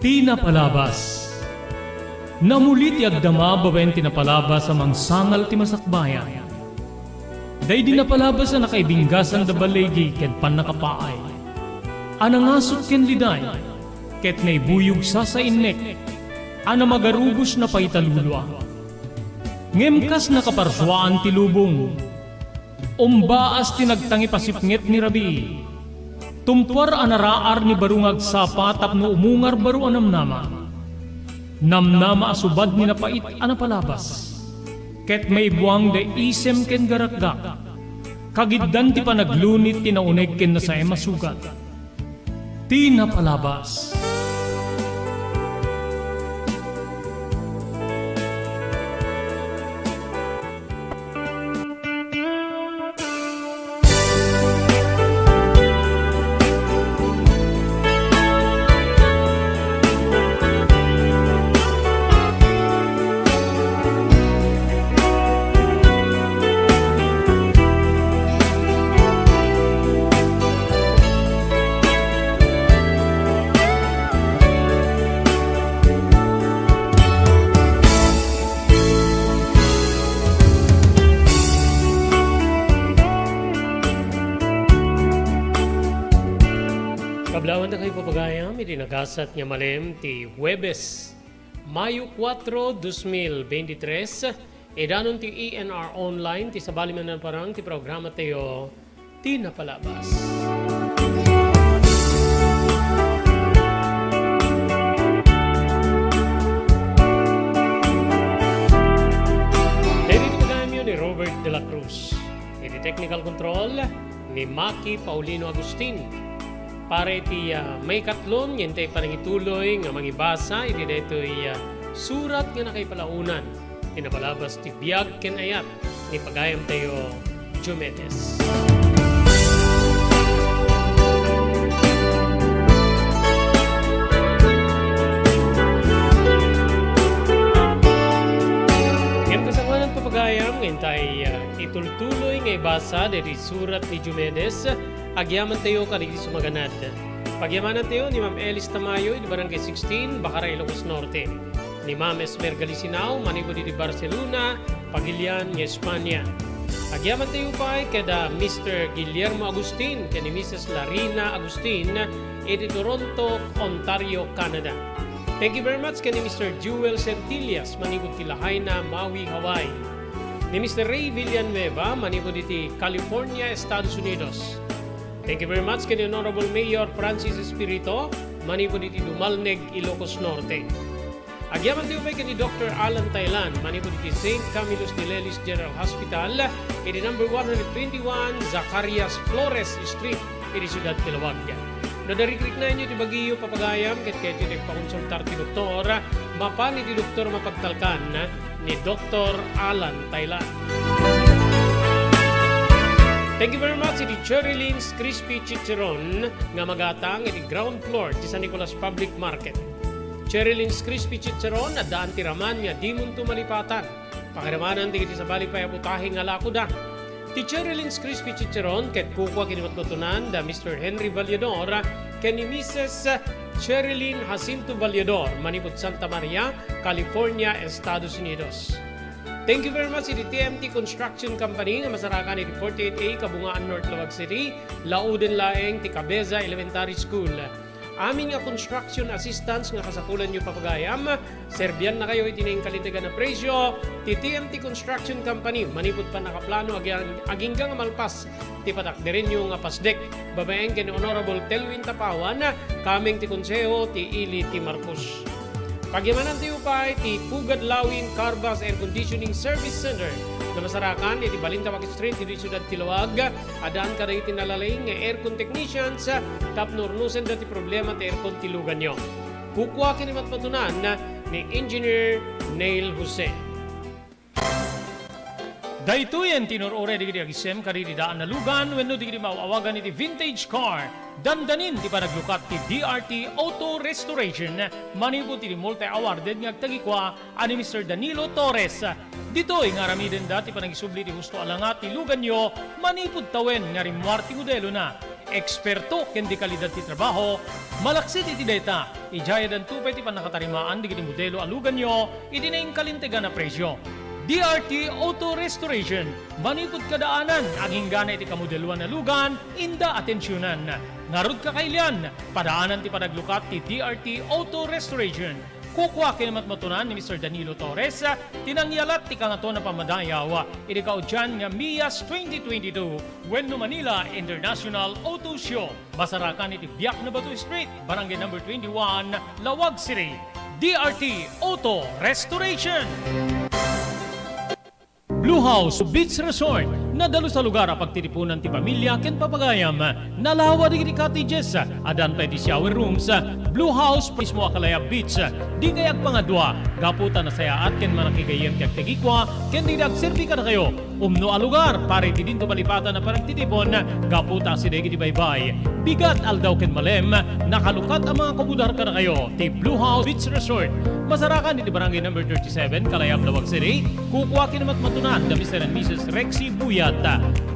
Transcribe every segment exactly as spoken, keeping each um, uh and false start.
Ti napalabas. Namuli ti agdama babaen ti napalabas a mangsangal ti masakbayan. Daydi napalabas a nakaibinggasan da baligi ken pannakapaay. A nangasut ken liday, ket naibuyog sasainnek, a namagarubos napaita lulua. Ngem kas nakaparsuaan ti lubong, umbaas ti nagtangipasipnget ni rabii. Tumpuar a naraar ni baro nga agsapa tapno umungar baro a namnama. Namnama a subad ni napait a napalabas. Ket maibuang da isem ken garakgak. Kagiddan ti panaglunit ti nauneg ken nasaem a sugat. Ti napalabas. Kablawanta kayo, papagayam, iti nagasat nga malem ti Huwebes, Mayo kuatro, dos mil bentitres, idanon ti E N R Online, ti sabali man a parang ti programa tayo, Ti Napalabas. Daytoy ti pagayamyo ni Robert de la Cruz. Iti technical control ni Maki Paulino Agustin. Para iti, ah, maikatlo nga intay panangituloy nga mangibasa iti daytoy, ah, surat nga nakaipalaonan ti napalabas ti biag ken ayat ni pagayamtayo, Diomedes. Ngem kasangoanan, papagayam, nga intay, ah, itultuloy nga ibasa daytoy surat ni Diomedes, agyamantayo kadagiti sumaganad. Pagyamanantayo ni Ma'am Elis Tamayo iti Barangay sixteen, Bacara, Ilocos Norte. Ni Ma'am Esmer Galisinao, manipud iti Barcelona, Pagilian nga Espanya. Agyamantayo pay kada Mister Guillermo Agustin ken ni Missus Larina Agustin iti Toronto, Ontario, Canada. Thank you very much ken ni Mister Jewel Centillas, manipud ti Lahaina, Maui, Hawaii. Ni Mister Ray Villanueva, manipud iti California, Estados Unidos. Thank you very much ken ni Honorable Mayor Francis Espirito, manipud iti Dumalneg, Ilocos Norte. Agyamantayo pay ken ni Doctor Alan Tailan, manipud iti Saint Camillus de Lelis General Hospital, iti number one hundred twenty-one Zacarias Flores Street, iti siudad ti Laoag. No narikriknaenyo ti bagiyo, papagayam, ket kayatyo ti agpakonsultar ti doktor, mapan iti doktor mapagtalkan ni Doktor Alan Tailan. Thank you very much iti Cherry Lynn's Crispy Chicharon nga magatang iti ground floor ti San Nicolas Public Market. Cherry Lynn's Crispy Chicharon, addaan ti raman nga dimonto malipatan. Pakiramanan dagiti sabali pay a putahe nga lakoda. Ti Cherry Lynn's Crispy Chicharon ket kukua ken ni matmatunan da Mister Henry Valledor ken ni Missus Cherilyn Jacinto Valledor, manipud Santa Maria, California, Estados Unidos. Thank you very much iti T M T Construction Company nga masarakan iti forty-eight A Kabungaan North, Laoag City, lauden laeng ti Cabeza Elementary School. Amin nga construction assistance nga kasapulanyo, papagayam, serbiannakayo iti naingkalinteg a presio ti T M T Construction Company manipud pannakaplano agi-, agingga nga malpas ti patakderenyo nga pasdek babaen ken ni Honorable Telwin Tapawan, kameng ti Konseho ti Ili ti Marcos. Pagyamanantayo pay ti Pugad Lawin Carbas Air Conditioning Service Center nga masarakan iti Balintawak Street, iti siudad ti Laoag. Addaan kadagiti nalalaing nga aircon technicians tapno urnosenda ti problema ti aircon ti luganyo. Kukua ken ni matmatunan ni Engineer Neil Jose. Daytoyen ti inur-uray dagiti agisem kadagiti daan a lugan wenno dagiti maaw-awagan iti vintage car. Dandanin ti panaglukat ti D R T Auto Restoration manipud iti multi-awarded nga agtagikua a ni Mister Danilo Torres. Ditoy nga aramidenda ti panangisubli ti husto a langa ti luganyo manipud tawen nga rimmuar ti modelona. eksperto ken di kalidad ti trabaho, malaksid iti dayta, idiay addanto pay ti pannakatarimaan dagiti modelo a luganyo iti nainkalintegan a presio. D R T Auto Restoration, manipud kadaanan, aginggana iti kamodeloan a lugan, inda atensionan. Ngarud, kakailian, padaanan ti panaglukat ti D R T Auto Restoration. Kukua ken matmatunan ni Mister Danilo Torres ti nangyalat ti Kangatoan a Pammadayaw iti kaudian nga MIAS twenty twenty-two wenno Manila International Auto Show. Masarakan iti Biak na Batu Street, Barangay Number twenty-one, Laoag City. D R T Auto Restoration. Blue House Beach Resort, nadalus a lugar a pagtitipunan ti pamilya ken papagayam. Nalawa dagiti cottages, addan pay ti shower rooms. Blue House mismo a Kalayab Beach, dikay agpangadua, gapu ta nasayaat ken manakigayyem ti agtagikua ken dagiti agserbi kadakayo. Umno a lugar para iti dinto malipatan a panagtitipon, gapu ta asideg iti baybay, bigat, aldaw ken malem, nakalukat a mga kabudar kadakayo ti Blue House Beach Resort. Masarakan iti Barangay Number thirty-seven, Kalayab, Laoag City. Kukua ken matmatunan da Mister and Missus Rexy Buyat.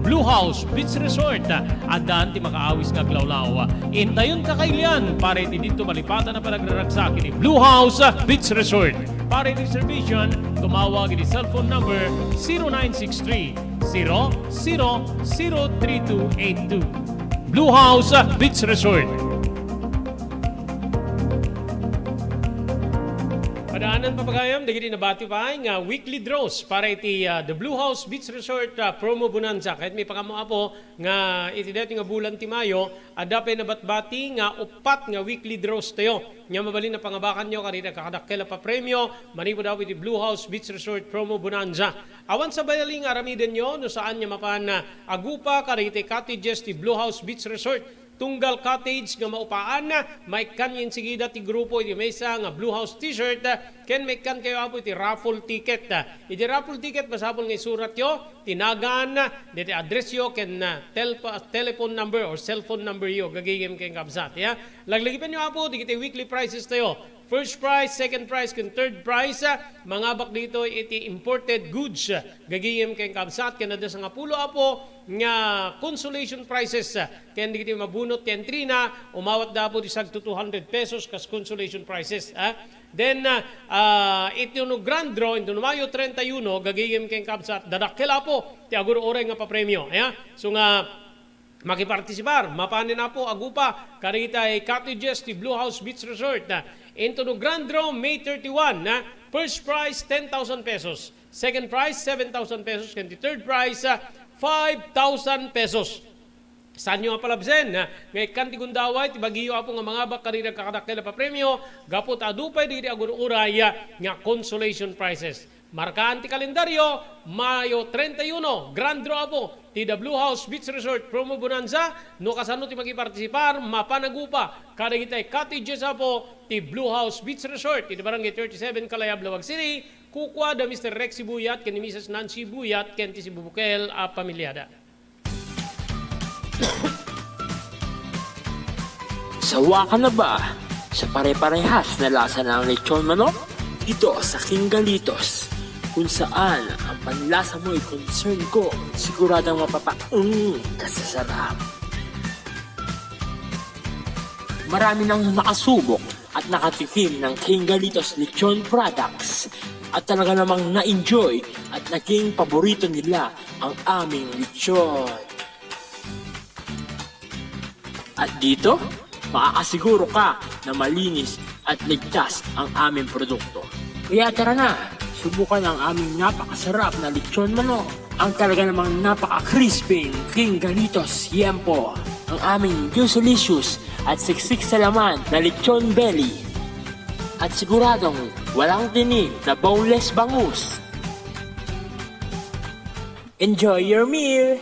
Blue House Beach Resort, addan ti makaawis nga aglawlaw. Intayon, kakailian, para iti dinto malipatan a panagraragsak iti Blue House Beach Resort. Para iti reservation, tumawag iti cellphone number zero nine six three, zero zero zero three two eight two. Blue House Beach Resort. Padaanan, papagayam, dagiti nabati pay nga weekly draws para iti, ah, The Blue House Beach Resort, ah, Promo Bonanza. Ket mapanam, Apo, nga iti daytoy nga bulan ti Mayo, adda pay nabatbati nga uppat nga weekly draws tayo. Nga mabalin a pangabakanyo kadagiti agkakadakkel a papremio manipud, Apo, iti Blue House Beach Resort Promo Bonanza. Awan sabali nga aramidenyo no saan nga mapan, ah, agupa kadagiti cottages ti Blue House Beach Resort. Tunggal cottage nga maupaan, maikkanyo insigida ti grupo iti maysa nga Blue House T-shirt, ken maikkankayo, Apo, iti raffle ticket. Iti raffle ticket, masapul nga isuratyo ti nagan, dagiti addressyo, ken, ah, telpa-, telephone number or cellphone numberyo, gagayem ken kabsat, ya. Laglagipenyo, Apo, dagiti weekly prizes tayo. First prize, second prize, ken third prize, ah, mangabak ditoy iti imported goods, ah, gagayem ken kabsat, ken adda sangapulo, Apo, nga consolation prizes, ah, ken dagiti mabunot ti entry na, umawat da, Apo, ti sagto two hundred pesos kas consolation prizes, ah. Then, ah, ah, iti no grand draw, iti no Mayo treinta y uno, gagayem ken kabsat, dadakkel, Apo, ti agur-uray nga papremio, ya. So nga, makipartisipar, mapanen, Apo, agupa kadagiti cottages ti Blue House Beach Resort. Into the grand draw, May thirty-one, ah, first prize, ten thousand pesos. Second prize, seven thousand pesos. Ken ti third prize, ah, five thousand pesos. Saanyo a palabsen, ah, nga ikkan ti gundaway ti bagiyo, Apo, nga mangabak kadagiti agkakadakkel a papremio, gapu ta adu pay dagiti agur-uray, ah, nga consolation prizes. Markaan ti kalendaryo, Mayo treinta y uno, grand draw, Apo, ti The Blue House Beach Resort Promo Bonanza. No kasano ti makipartisipar, mapan agupa kadagiti cottages, Apo, ti Blue House Beach Resort iti Barangay thirty-seven, Kalayab, Laoag City. Kukua da Mister Rexy Buyat ken ni Missus Nancy Buyat ken ti sibubukel a pamiliada. Sawa ka na ba sa pare-parehas na lasa ng lechon manok? Dito sa King Galitos, kung saan ang panlasa mo'y concern ko, siguradong mapapaung ka sa sarap. Marami nang nakasubok at nakatikim ng King Galitos Lechon Products at talaga namang na-enjoy at naging paborito nila ang aming lechon. At dito, makakasiguro ka na malinis at ligtas ang aming produkto. Kaya tara na, subukan ang aming napakasarap na lechon manok, ang talaga namang napaka-crispy King Galitos Yempo, ang aming juicylicious at siksik sa laman na lechon belly. At siguradong walang tinik na boneless bangus. Enjoy your meal!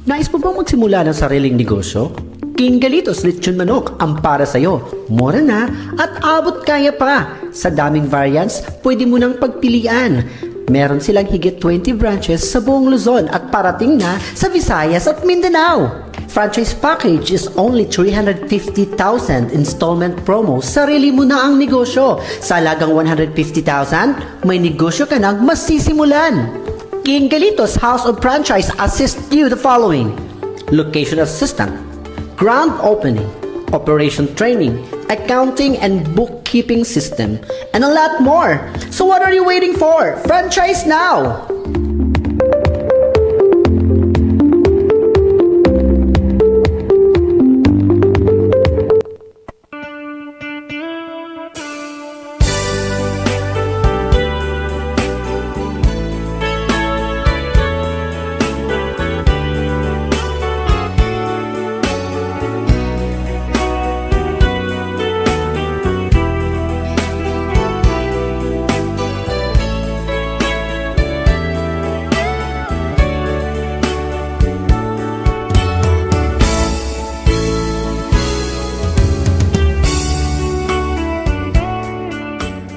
Nais mo bang magsimula ng sariling negosyo? King Galitos Lechon Manok ang para sa'yo. Mura na at abot kaya pa. Sa daming variants, pwede mo nang pagpilian. Meron silang higit twenty branches sa buong Luzon at parating na sa Visayas at Mindanao. Franchise package is only three hundred fifty thousand, installment promo, sarili mo na ang negosyo. Sa halagang one hundred fifty thousand, may negosyo ka nang masisimulan. King Galitos House of Franchise assist you the following: location assistant, grand opening, operation training, accounting and bookkeeping system, and a lot more. So what are you waiting for? Franchise now!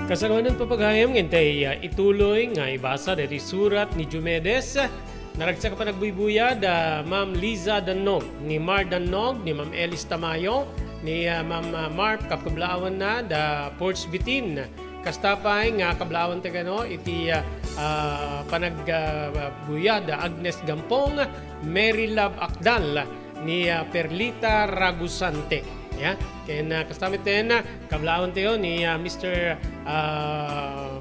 Kasano manen, papagayam, nga intay, ah, ituloy nga ibasa daytoy surat ni Diomedes. Naragsak a panagbuybuyad, ah, Ma'am Liza Dannog, ni Mar Dannog, ni Ma'am Elis Tamayo, ni, ah, Ma'am, ah, Marp, kabkablawanna, da Porch Bitin. Kasta pay nga kablaawanta kano iti, ah, ah, panag-, ah, buyad, Agnes Gampong, Mary Love Akdal, ni, ah, Perlita Ragusante. Ya, ken, ah, kasta met ten, ah, kablaawanta ni, ah, Mister, ah,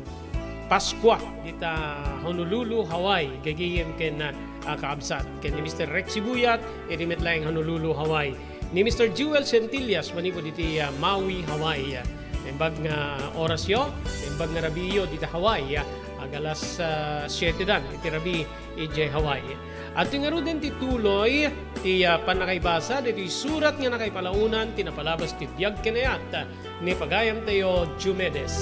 Pascua, dita Honolulu, Hawaii, gagayem ken, ah, ah, kaabsat. Ken ni Mister Rex Sibuyat, iti met laeng Honolulu, Hawaii. Ni Mister Jewel Centillas, manipud iti, ah, Maui, Hawaii. Ah, naimbag nga orasyo, naimbag nga rabiiyo dita Hawaii, ah, ag alas, ah, siete dan iti rabii idiay Hawaii. Adtoy ngaruden ti tuloy ti, ah, pannakaibasa ditoy surat nga nakaipalaonan ti napalabas ti biag ken ayat ni pagayamtayo Diomedes.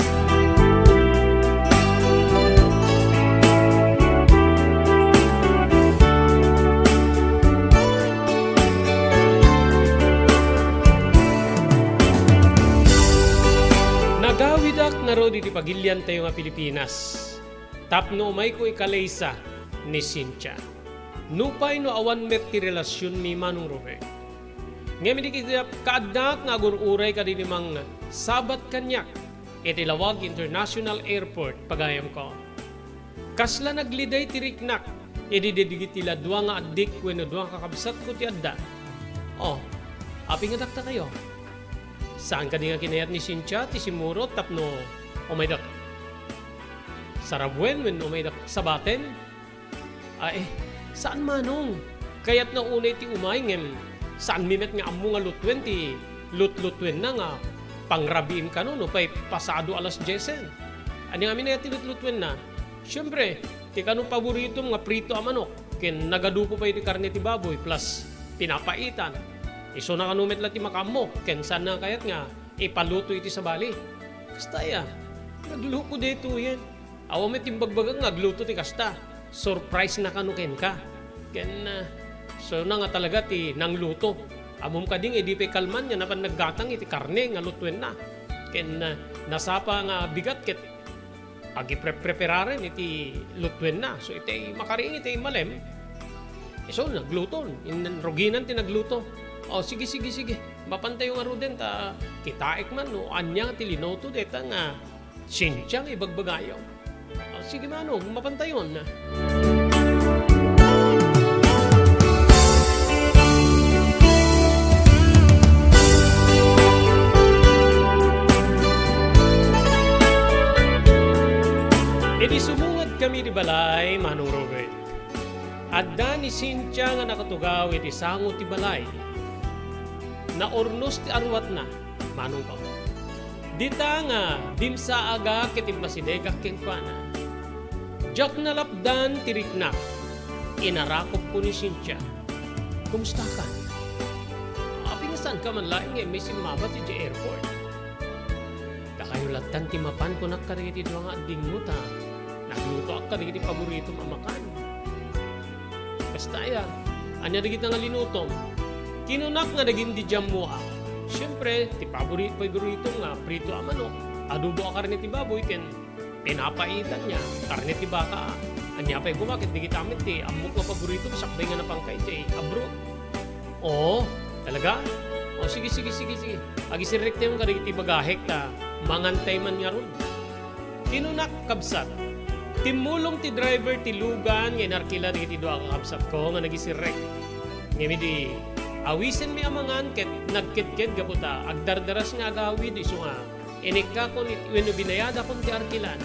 Nagawidak ngarud iti pagiliantayo nga Pilipinas tapno umayko ikalesa ni Cynthia. Nupay no awan met ti relasionmi, Manong Robert. Ngem idi kaaddak nga agur-uray kadagiti mangsabat kaniak iti Laoag International Airport, pagayamko. Kasla nagliday ti riknak idi dagiti la dua nga addik wenno dua nga kakabsatko ti adda. Oh, apingadakta kayo. Saan kadi nga kinayat ni Cynthia ti simmurot tapno umaydak sarabuen wenno umaydak sabaten? Ay, saan, Manong. Kayatna unay ti umay, ngem saanmi met nga ammo nga lutuen ti lutlutuenna nga pangrabiim kano nupay pasado alas diesen. Ania ngamin aya ti lutlutuenna? Siempre, ti kano paboritom nga prito a manok, ken nagadupo pay ti karne ti baboy, plus pinapaitan. Isuna kano met la ti makaammo, ken saanna kayat nga ipaluto iti sabali. Kasta aya, nagluko daytoyen. Awan met imbagbaga nga agluto ti kasta. Surprise na kano kenka. Ken, ah, isuna nga talaga ti nangluto. Ammom kadi nga idi pay kalman nga napan naggatang iti karne nga lutuenna. Ken, ah, nasapa nga bigat ket agipreprepararen iti lutuenna. So, itay makaring, itay malem, isu nagluto. In-, ruginan ti nagluto. O, sige, sige, sige. Mapantayo ngaruden ta kitaek man no ania ti linuto dayta nga Cynthia nga ibagbagayo. Ah, sige, Manong, mapantayon. Idi sumungad kami di balay, Manong Robert, adda ni Cynthia nga nakatugaw iti sango ti balay. Naurnos ti aruatna. Manong ko. Dita nga dimsaagak ket immasidegak kenkuana. Diak nalapdan ti riknak. Inarakupko ni Cynthia. Kumustakan? Apinsan ka man laeng nga immay simmaba idiay airport. Dakayo lattan ti mapan kunak kadagiti dua nga addingmo ta naglutoak kadagiti paboritom a makan. Kasta aya, ania dagita nga linutom? Kinunak nga nagin di jammoak. Siempre, ti pabori-, paboritom nga prito a manok, adobo a karne ti baboy, ken pinapaitan niya, karne ti baka. Ania pay koma ket dagita met ti ammok nga paboritom sakbay nga napangka idiay abroad. Oo, talaga? O, sige, sige, sige, sige. Agisirrektayon kadagiti bagahek ta mangantay man ngarud. Kinunak, kabsat, timmulong ti driver ti lugan nga inarkila dagiti dua a kakabsatko nga nagisirrek. Ngem idi awisenmi a mangan ket nagkedked gapu ta agdardaras nga agawid isu nga inikkakon it-, wenno binayadakon ti arkilan.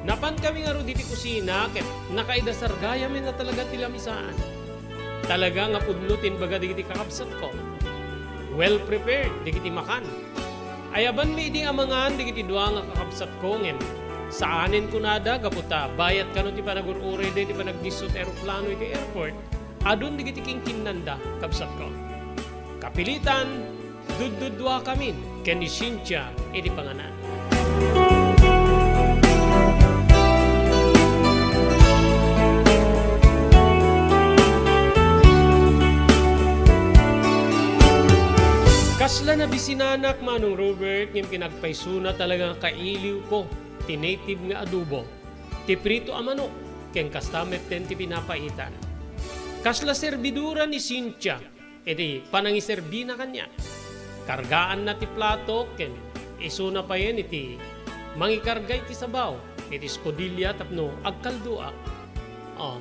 Napankami ngarud iti kusina ket nakaidasar gayam a talaga ti lamisaan. Talaga nga pudno ti imbaga dagiti kakabsatko. Well prepared dagiti makan. Ayabanmi idi a mangan dagiti dua nga kakabsatko ngem saanen kunada gapu ta bayat kano ti panagur-uray dagiti panagdisso ti eroplano iti airport. Adun dagiti kinkinnanda, kabsatko. Kapilitan, duddudduakamin ken ni Cynthia iti panganan. Kasla nabisinanak, Manong Robert, ngem kinagpaysona talaga nga kailiwko ti native nga adobo, ti prito a manok, ken kasta metten ti pinapaitan. Kasla serbidora ni Cynthia iti panangiserbina kaniak. Kargaanna ti plato ken isuna payen iti mangikarga iti sabaw iti eskodilya tapno agkaldoak. Oh,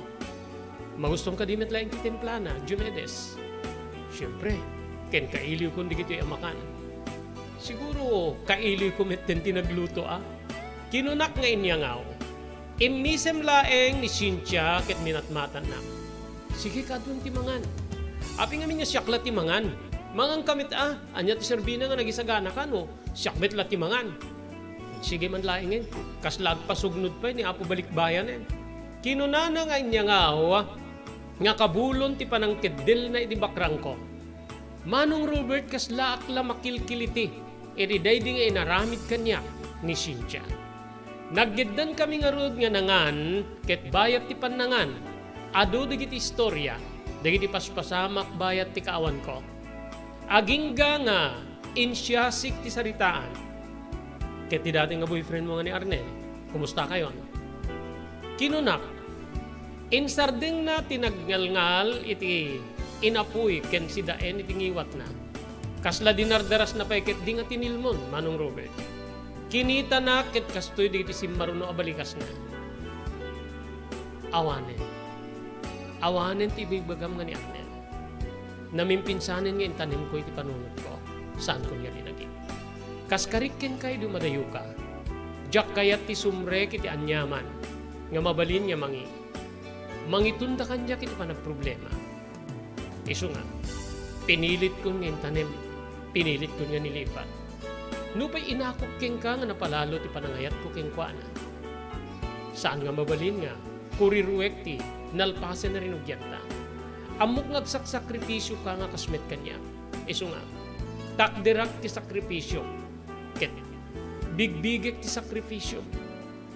magustom kadi met laeng ti timplana, Diomedes? Siempre, ken kailiwkon dagitoy a makan. Siguro, kailiwko metten ti nagluto, a? Kinunak nga inyangaw. Immisem laeng ni Cynthia ket minatmatannak. Sige, kaduan ti mangan. Apay ngamin nga siak la ti mangan? Manganka met, a? Ania ti serbina nga nagisagana kano? Siak met la ti mangan. Sige man laengen. Kasla agpasugnod pay ni Apo Balikbayanen. Kinunana nga inyangaw nga kabulon ti panangkeddilna iti bakrangko. Manong Robert, kaslaak la makilkiliti iti daydi nga inaramid kaniak ni Cynthia. Naggeddankami ngarud nga nangan ket bayat ti pannangan, adu dagiti istoria, dagiti paspasamak bayat ti kaawanko. Agingga nga insiasik ti saritaan. Ket ti dati nga boyfriend mo nga ni Arnel, kumusta kayon? Kinunak, insardengna ti nagngalngal iti inapuy ken sidaen iti ngiwatna. Kasla dinardarasna pay ket di nga tinilmon, Manong Robert. Kinitana ket kastoy dagiti simmaruno a balikasna. Awanen. Awanen ti ibibagam nga ni Arnel. Namimpinsanen nga intanemko iti panunotko. Saanko nga dinagi. Kas karik kenka idi umadayoka. Diak kayat ti sumrek iti aniaman nga mabalin nga mangi-, mangitunda kaniak iti panagproblema. Isu nga, pinilitkon nga intanem, pinilitkon nga nilipat. Nupay inakok kenka nga napalalo ti panangayatko kenkuana. Saan nga mabalin nga kuriruek ti nalpasen a rinugiatta. Ammok nga agsaksakrifisioka nga kas met kaniak. Isu nga, takderak ti sakrifision, ket bigbigek ti sakrifision.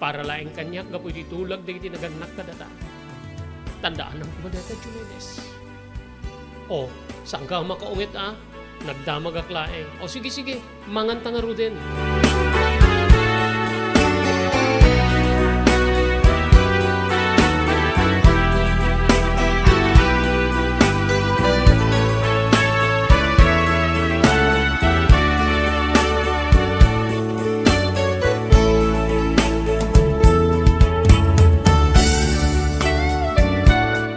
Para laeng kaniak gapu iti tulag dagiti nagannak kadata. Tandaanam koma dayta, Diomedes. O, saanka a makaunget a? Nagdamagak laeng. O, sige, sige, manganta ngaruden.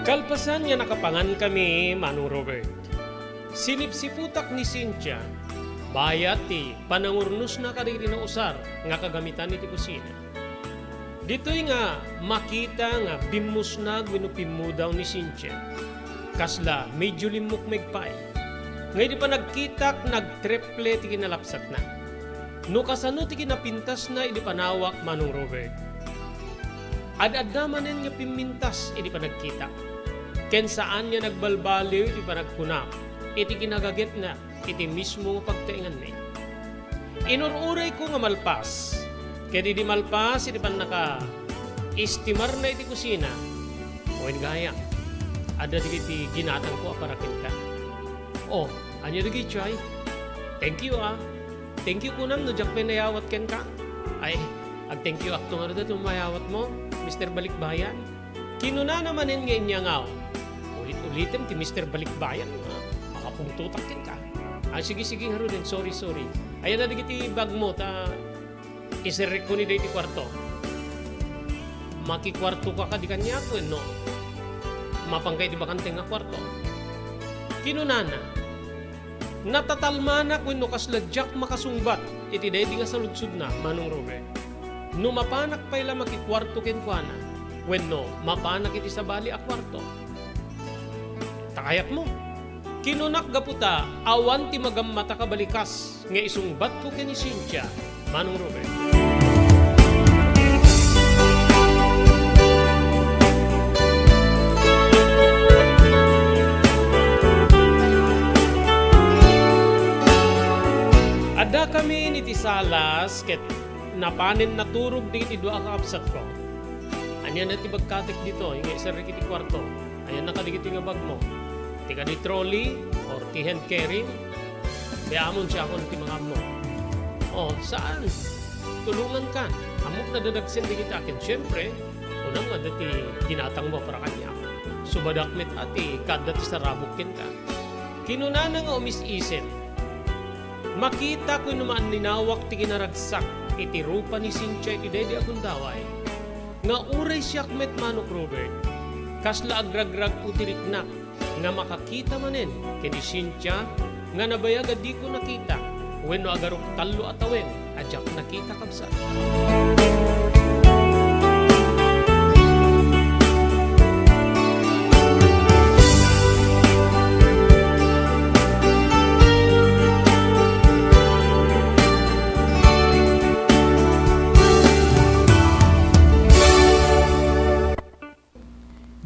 Kalpasan nga nakapangankami, Manong Robert, sinipsiputak ni Cynthia bayat ti panangurnosna kadagiti nausar nga kagamitan iti kusina. Ditoy nga makita nga bimmusnag wenno pimmudaw ni Cynthia. Kasla medyo limmukmeg pay. Nga idi panagkitak, nagtriple ti kinalapsatna. No kasano ti kinapintasna idi panawak, Manong Robert? Ad-adda manen nga pimmintas idi panagkitak. Ken saan nga nagbalbaliw ti panagkunak iti kinagagetna iti mismo nga pagtaenganmi. Inur-urayko nga malpas. Ket idi malpas iti pannakaestimarna iti kusina, wen gayam, adda dagiti ginatangko a para kenka. O, ania dagiti ay? Thank you, a. Thank you kunam no diak pay nayawat kenka. Ay, ag-thank you akto ngarud no mayawatmo, Mister Balikbayan. Kinunana manen nga inyangaw, "Ulit-ulitem ti Mister Balikbayan, a, makapungtotak kenka." "Ah, sige, sige ngaruden, sorry, sorry. Ayan na dagiti bagmo, ta iserrekko ni daydi kuarto." "Makikuartoka kadi kaniak wenno mapanka iti bakante nga kuarto?" Kinunana, "Natatalmanak wenno kasla diak makasungbat iti daydi nga saludsodna, Manong Robert. No mapanak pay la makikuarto kenkuana, wenno mapanak iti sabali a kuarto." Ta kayatmo, kinunak gapu ta awan ti magammata kabalikas nga isungbatko ken ni Cynthia, Manong Robert. Addakamin iti salas ket napanen naturog dagiti dua a kakabsatko. Ania ti bagkatek ditoy nga iserrek iti kuarto? Ayanna kadagiti nga bagmo? Ti kadi trolley or ti hand carry? Ti amon siakon ti mangammo. Oh, saan? Tulongankan. Ammok nadadagsen dagiti akin. Siyempre, kunam nga adda ti ginatangmo para kaniak. Subadak met a ti kaadda ti sarabok kenka. Kinunana nga umis-isip, "Makitak wenno maaninawak ti kinaragsak iti rupa ni Cynthia iti daydi a gundaway, nga uray siak met, Manong Robert, kasla agragrag-o ti riknak nga makakita manen ken ni Cynthia nga nabayag a diko nakita wenno agarok tallo a tawen a diak nakita, kabsat."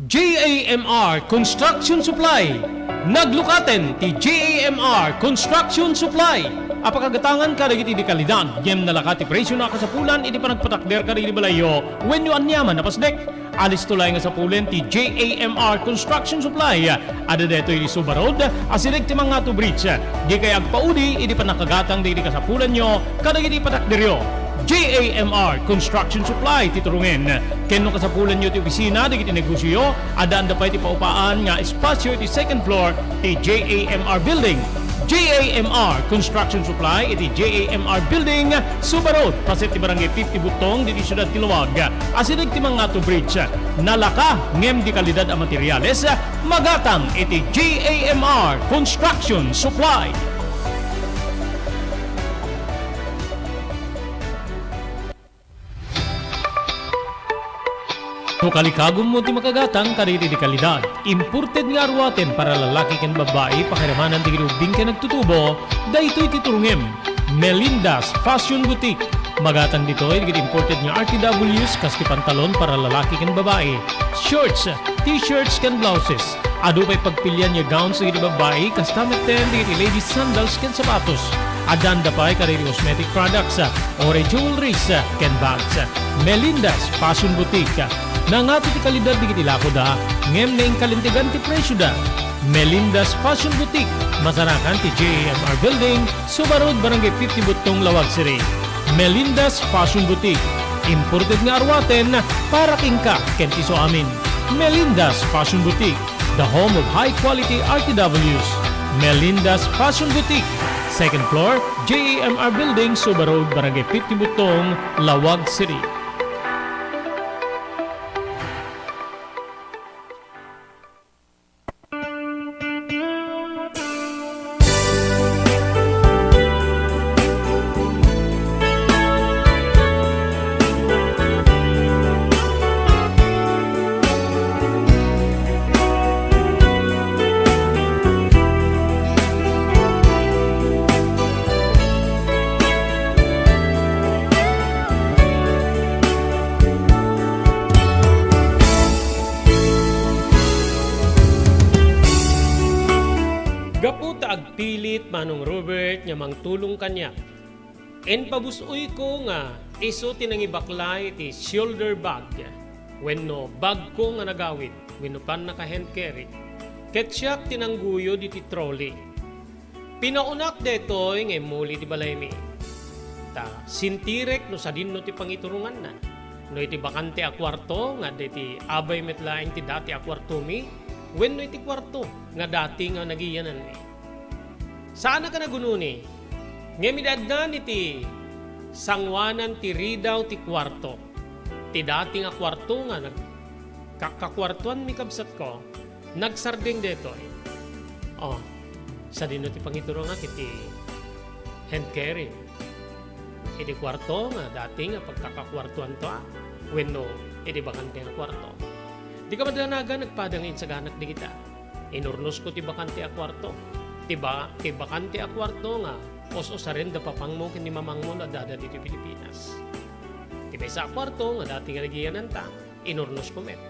J A M R Construction Supply. Naglukaten ti J A M R Construction Supply a pakagatangan kadagiti dekalidad ngem nalaka ti presiona a kasapulan iti panagpatakder kadagiti balayyo wenno aniaman a pasdek. Alisto laeng a sapulen ti J A M R Construction Supply. Adda daytoy iti Suba Road, asideg ti Mangato Bridge. Dikay agpaudi idi pannakagatang dagiti kasapulanyo kadagiti patakderyo. J A M R Construction Supply ti turungen. Ken no kasapulanyo ti opisina dagiti negosioyo, addaanda pay ti paupaan nga espasio iti second floor ti J A M R Building. J A M R Construction Supply iti J A M R Building, Suba Road, paset ti Barangay fifty Buttong, ditoy siudad ti Laoag. Asideg ti Mangato Bridge. Nalaka ngem dekalidad a materiales, magatang iti J A M R Construction Supply. No kalikagummo ti makagatang kadagiti dekalidad, imported nga aruaten para lalaki ken babbai, pakiramanan dagiti ubbing ken agtutubo, daytoy ti turungem. Melinda's Fashion Boutique. Magatang ditoy dagiti imported nga R T Ws kas ti pantalon para lalaki ken babbai, shorts, t-shirts ken blouses. Adu pay pagpilian nga gowns dagiti babbai, kasta metten dagiti ladies sandals ken sapatos. Addaanda pay kadagiti cosmetic products, uray jewelries, ken bags. Melinda's Fashion Boutique. Nangato ti kalidad dagiti lakoda, ngem naingkalintegan ti presioda. Melinda's Fashion Boutique, masarakan ti J A M R Building, Suba Road, Barangay fifty Buttong, Laoag City. Melinda's Fashion Boutique. Imported nga aruaten para kenka ken ti isuamin. Melinda's Fashion Boutique, the home of high quality R T Ws. Melinda's Fashion Boutique, second floor, J A M R Building, Suba Road, Barangay fifty Buttong, Laoag City. Gapu ta agpilit Manong Robert nga mangtulong kaniak, impabus-oyko nga isu ti nangibaklay iti shoulder bag wenno bagko nga nagawid wenno pannaka-hand carry, ket siak ti nangguyod iti trolley. Pinaonak daytoy nga immuli iti balaymi. Ta sintirek no sadinno ti pangituronganna. No iti bakante a kuarto nga adda iti abay met laeng ti dati a kuartomi, wenno iti kuarto nga dati nga nagiyananmi. Saanak a nagunoni, ngem idi addan iti sanguanan ti ridaw ti kuarto, ti dati nga kuarto nga nagkakkakuartoanmi, kabsatko, nagsardeng daytoy. Oh, sadino ti pangiturongak iti hand carry? Iti kuarto nga dati nga pagkakakuartoanto a, wenno iti bakante nga kuarto? Dika madanagan, nagpada nga insaganak dagita. Inurnosko ti bakante a kuarto. Ti ba-, ti bakante a kuarto nga us-usaren da papangmo ken ni mamangmo no addada ditoy Pilipinas. Ti maysa a kuarto nga dati nga nagiyananta, inurnosko met.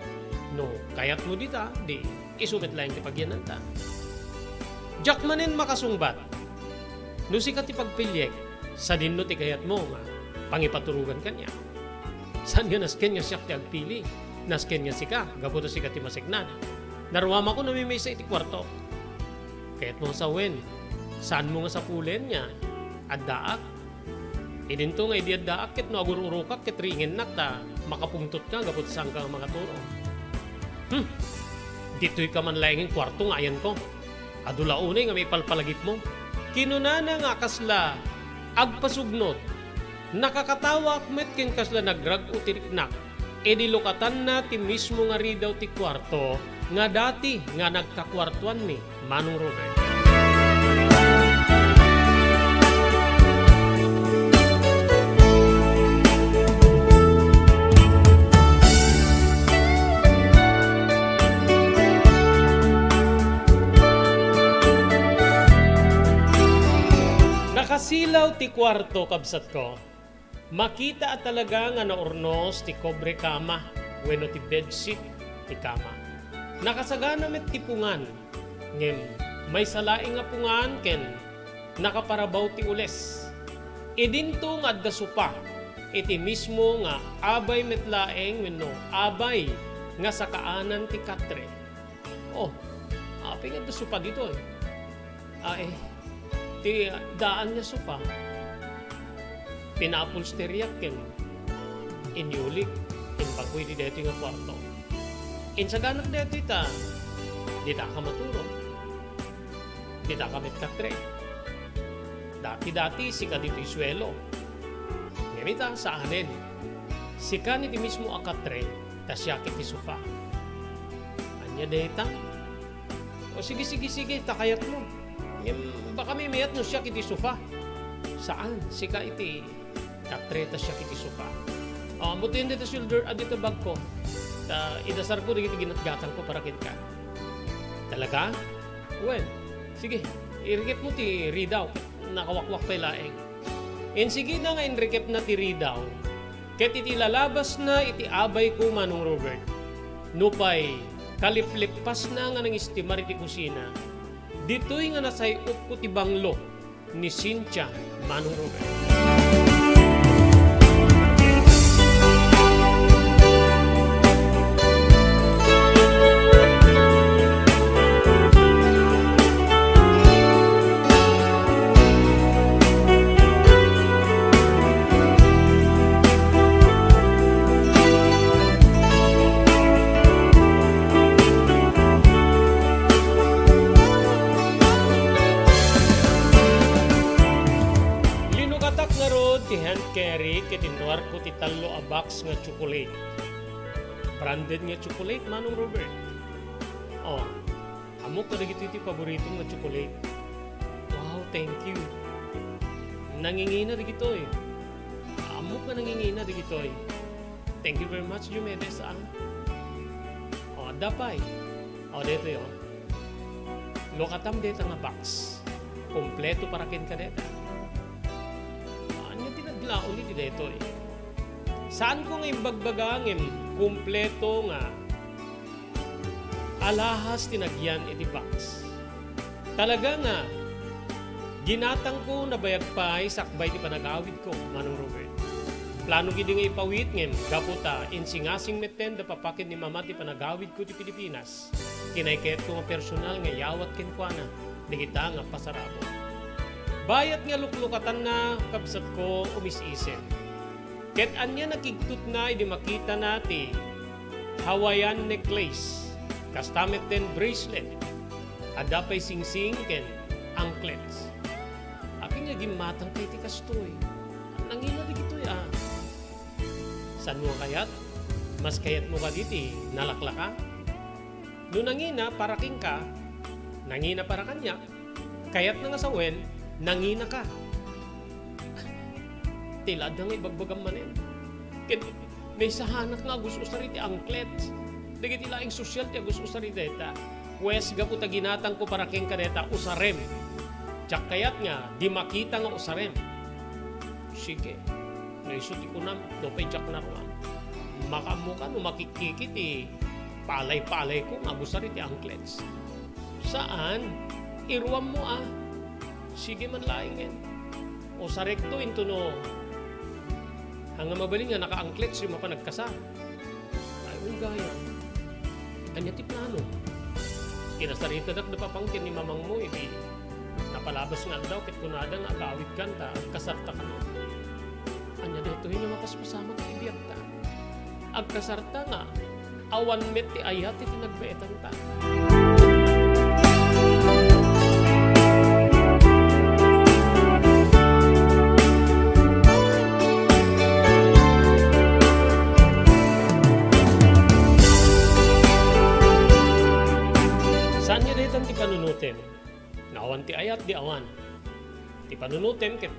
No kayatmo dita, di isu met laeng ti pagyananta. Diak manen makasungbat. No sika ti pagpiliek, sadino ti kayatmo nga pangipaturogan kaniak? Saan nga nasken nga siak ti agpili? Nasken nga sika, gapu ta sika ti masiknad. Naruamako namimaysa iti kuarto. Kayatmo nga sawen, saanmo nga sapulen nga addaak? Idinto nga idi addaak ket no agur-urokak ket riingennak ta makapungtotka gapu ta saanka nga mangaturo. Hmm! Ditoyka man laengen kuarto nga ayanko. Adu la unay nga maipalpalagipmo. Kinunana nga kasla agpasugnot. Nakakatawaak met ken kasla nagrag-o ti riknak. Idi lukatanna ti mismo nga ridaw ti kuarto nga dati nga nagkakuartoanmi, Manong Robert. Nakasilaw ti kuarto, kabsatko. Makita a talaga nga naurnos ti kobre kama wenno ti bedsheet ti kama. Nakasagana met ti pungan, ngem maysa laeng a pungan ken nakaparabaw ti ules. Idinto nga adda sopa iti mismo nga abay met laeng wenno abay nga sakaanan ti katre. Oh, apay nga adda sopa ditoy? Ay, ti daan nga sopa, pinaupholsteriak ken inyulik, imbagko iti daytoy nga kuarto. Insaganak daytoy ta ditaka maturo. Ditaka met katre. Dati-dati, sika ditoy suelo. Ngem ita, saanen. Sika iti mismo a katre, ta siak iti sopa. Ania dayta? O sige, sige, sige, ta kayatmo. Ngem baka mimayat no siak iti sopa. Saan, sika iti katre ta siak iti sopa. O, ammo ti dayta shoulder, a dita bagko. Ta idasarko dagiti ginatgatangko para kenka. Talaga? Wen, sige, irikepmo ti ridaw. Nakawakwak pay laeng. Insigida nga inrikepna ti ridaw, ket iti lalabasna iti abayko, Manong Robert, nupay kaliplippasna nga nangistimar iti kusina, ditoy nga nasay-opko ti banglo ni Cynthia, Manong Robert. Linukatak ngarud ti hand carry ket inruarko ti tallo a box nga chocolate. Branded nga chocolate, Manong Robert. Oh, ammok kadagitoy ti paboritom nga chocolate. Wow, thank you. Nangingina dagitoy. Ammok nga nangingina dagitoy. Thank you very much, Diomedes, ah. Oh, adda pay. Oh, daytoy, oh. Lukatam dayta nga box. Kompleto para kenka dayta. Ania ti naglaon iti daytoy? Saanko nga imbagbaga ngem kompleto nga alahas ti nagyan iti box. Talaga nga ginatangko nabayag pay sakbay ti panagawidko, Manong Robert. Plano gidi nga ipawit ngem gapu ta insingasing metten da papa ken ni mama ti panagawidko ti Pilipinas. Kinaykayatko nga personal nga iyawat kenkuana dagita nga pasarabong. Bayat nga luklukatanna, kabsatko, umis-isip. Ket ania nakigtutna idi makitana ti Hawaiian necklace, kasta metten bracelet, adda pay singsing ken anklets. Apay nga gimmatangka iti kastoy? Nangina dagitoy a. Saanmo a kayat? Mas kayatmo kadi ti nalaklaka? No nangina para kenka, Nangina para kaniak, kayatna nga sawen, nanginaka. Ti la adda nga ibagbagam manen. Ket naisahanak nga agus-usar iti anklets. Dagiti laeng sosial ti agus-usar iti dayta. Pues, gapu ta ginatangko para kenka dayta, usarem. Diak kayat nga di makita nga usarem. Sige. No isu ti kunam, no pay diak naruam. Makaammoka no makikkiki ti palay-palayko nga agusar iti anklets. Saan? Iruammo a. Sige man laengen. Usarekto intono. Ania mabalin nga naka-anklets ti mapan agkasar. Ay, wen gayam. Ania ti plano? Kinasaritadak da papang ken ni mamangmo idi napalabas nga aldaw ket kunada nga agawidkan ta agkasarta kano. Ania daytoy nga mapaspasamak ti biagta? Agkasarta nga awan met ti ayat iti nagbaetanta. Saan nga daytan ti panunotem? No awan ti ayat, di awan. Ti panunotem ket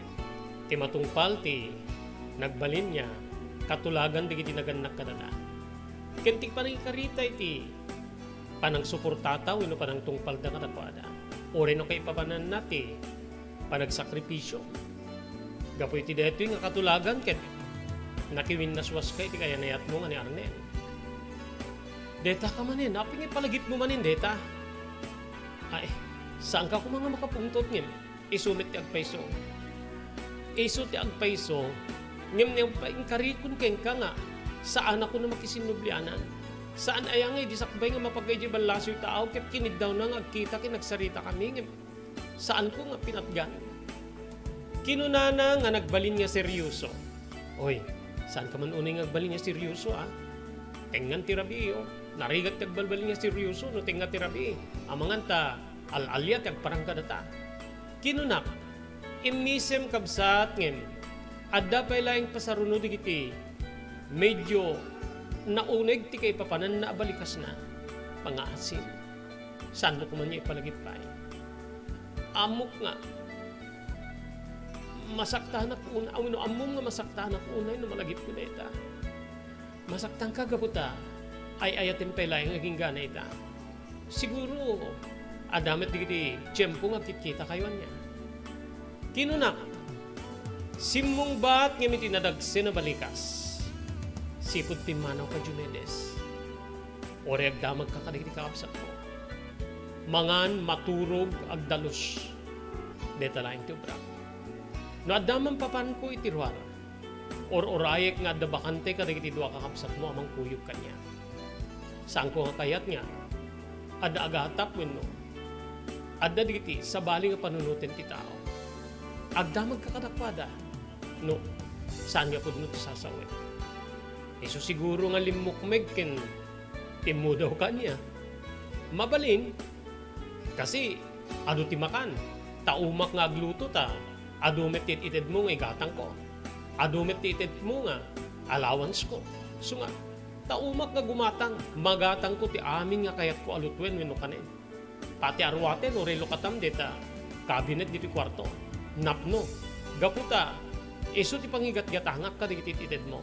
ti matungpal ti nagbalin nga katulagan dagiti nagannak kadata. Ken ti panangikarita iti panangsuportata wenno panangtungpalda kadakuada. Uray no kaipapananna ti panagsakripisio. Gapu iti daytoy nga katulagan ket nakiwinnaswaska iti kayanayatmo nga ni Arnel. Dayta ka manen, apay nga ipalagipmo manen dayta? Ay, saanka koma nga makapungtot ngem isu met ti agpayso. Isu ti agpayso, ngem ni inkarikon kenka nga saanakon a makisinnublianan. Saan aya nga idi sakbay nga mapagaydiay ballasiw ti taaw ket kiniddawna nga agkita ken agsaritami ngem saanko nga pinatgan. Kinunana nga nagbalin nga serioso. Oy, saanka man unay nga agbalin nga serioso, a? Tengngan ti rabii, o. Narigat ti agbalbalin nga serioso no tengnga ti rabii. Amangan ta al-alia ti agparang kadata. Kinunak, immisem kabsat ngem adda pay laeng pasaruno dagiti medio nauneg ti kaipapananna a balikasna. Pangaasim. Saanmo koma nga ipalagip pay? Ammok nga masaktanak unay, wenno ammom nga masaktanak unay no malagipko dayta. Masaktanka gapu ta ay-ayatem pay laeng agingga ita. Siguro, adda met dagiti tiempo nga agkitkitakayo ania. Kinunak, simmungbat ngem iti nadagsen a balikas. Sipud pimmanawka, Diomedes. Uray agdamagka kadagiti kakabsatmo. Mangan, maturog, agdalus. Dayta laeng ti obrak. No adda man papanko iti ruar, ur-urayek nga adda bakante kadagiti dua kakabsatmo a mangkuyog kaniak. Saanko nga kayat nga adda agatap wenno adda dagiti sabali nga panunoten ti tao. Agdamagka kadakuada. No, saan nga pudno ti sasawek? Isu siguro nga limmukmeg ken timmudawka ania. Mabalin, kasi adu ti makan, ta umak nga agluto ta adu met ti it-itedmo nga igatangko. Adu met ti it-itedmo nga allowance ko. Isu nga, ta umak nga gumatang, magatangko ti amin nga kayatko a lutuen wenno kanen. Pati aruaten, uray lukatam dayta kabinet ditoy kuarto. Napno. Gapu ta isu ti pangigatgatangak kadagiti it-itedmo.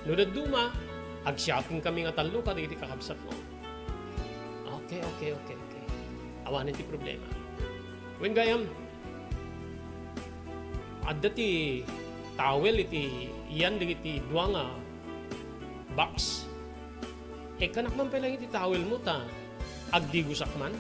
No dadduma, ag-shopping kami nga tallo kadagiti kakabsatmo. Okay, okay, okay, okay. Awanen ti problema. Wen gayam, adda ti towel iti iyan dagiti dua nga box. Ikkanak man pay laeng iti towelmo ta agdigosak man.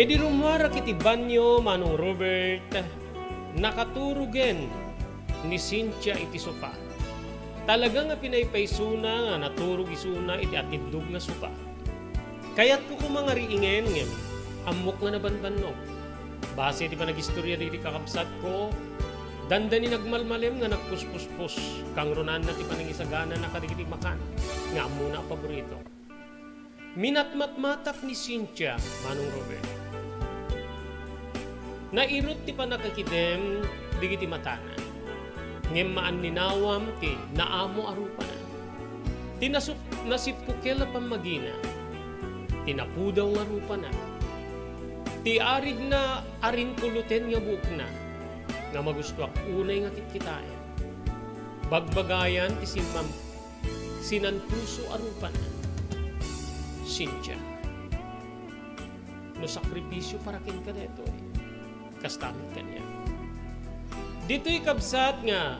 Idi rummuarak iti banio, Manong Robert, nakaturogen ni Cynthia iti sofa. Talaga nga pinaypaysona nga naturog isuna iti atiddog nga sofa. Kayatko koma nga riingen ngem ammok nga nabanbannog. Base iti panagistoria dagiti kakabsatko, Dandani nagmalmalem nga nagpuspuspos, kangrunaanna ti panangisaganana kadagiti makan nga ammona a paborito. Minatmatmatak ni Cynthia, Manong Robert. Nairut ti pannakakidem dagiti matana. Ngem maanninawam ti naamo a rupana. Ti nasup-, nasipkukel a pammagina. Ti napudaw nga rupana. Ti arigna a rinkuluten nga buokna. Nga magustoak unay nga kitkitaen. Bagbagayan ti simmam-, sinanpuso a rupana. Cynthia. No sakripisio para kenka daytoy. Kasta met kaniak. Ditoy kabsat nga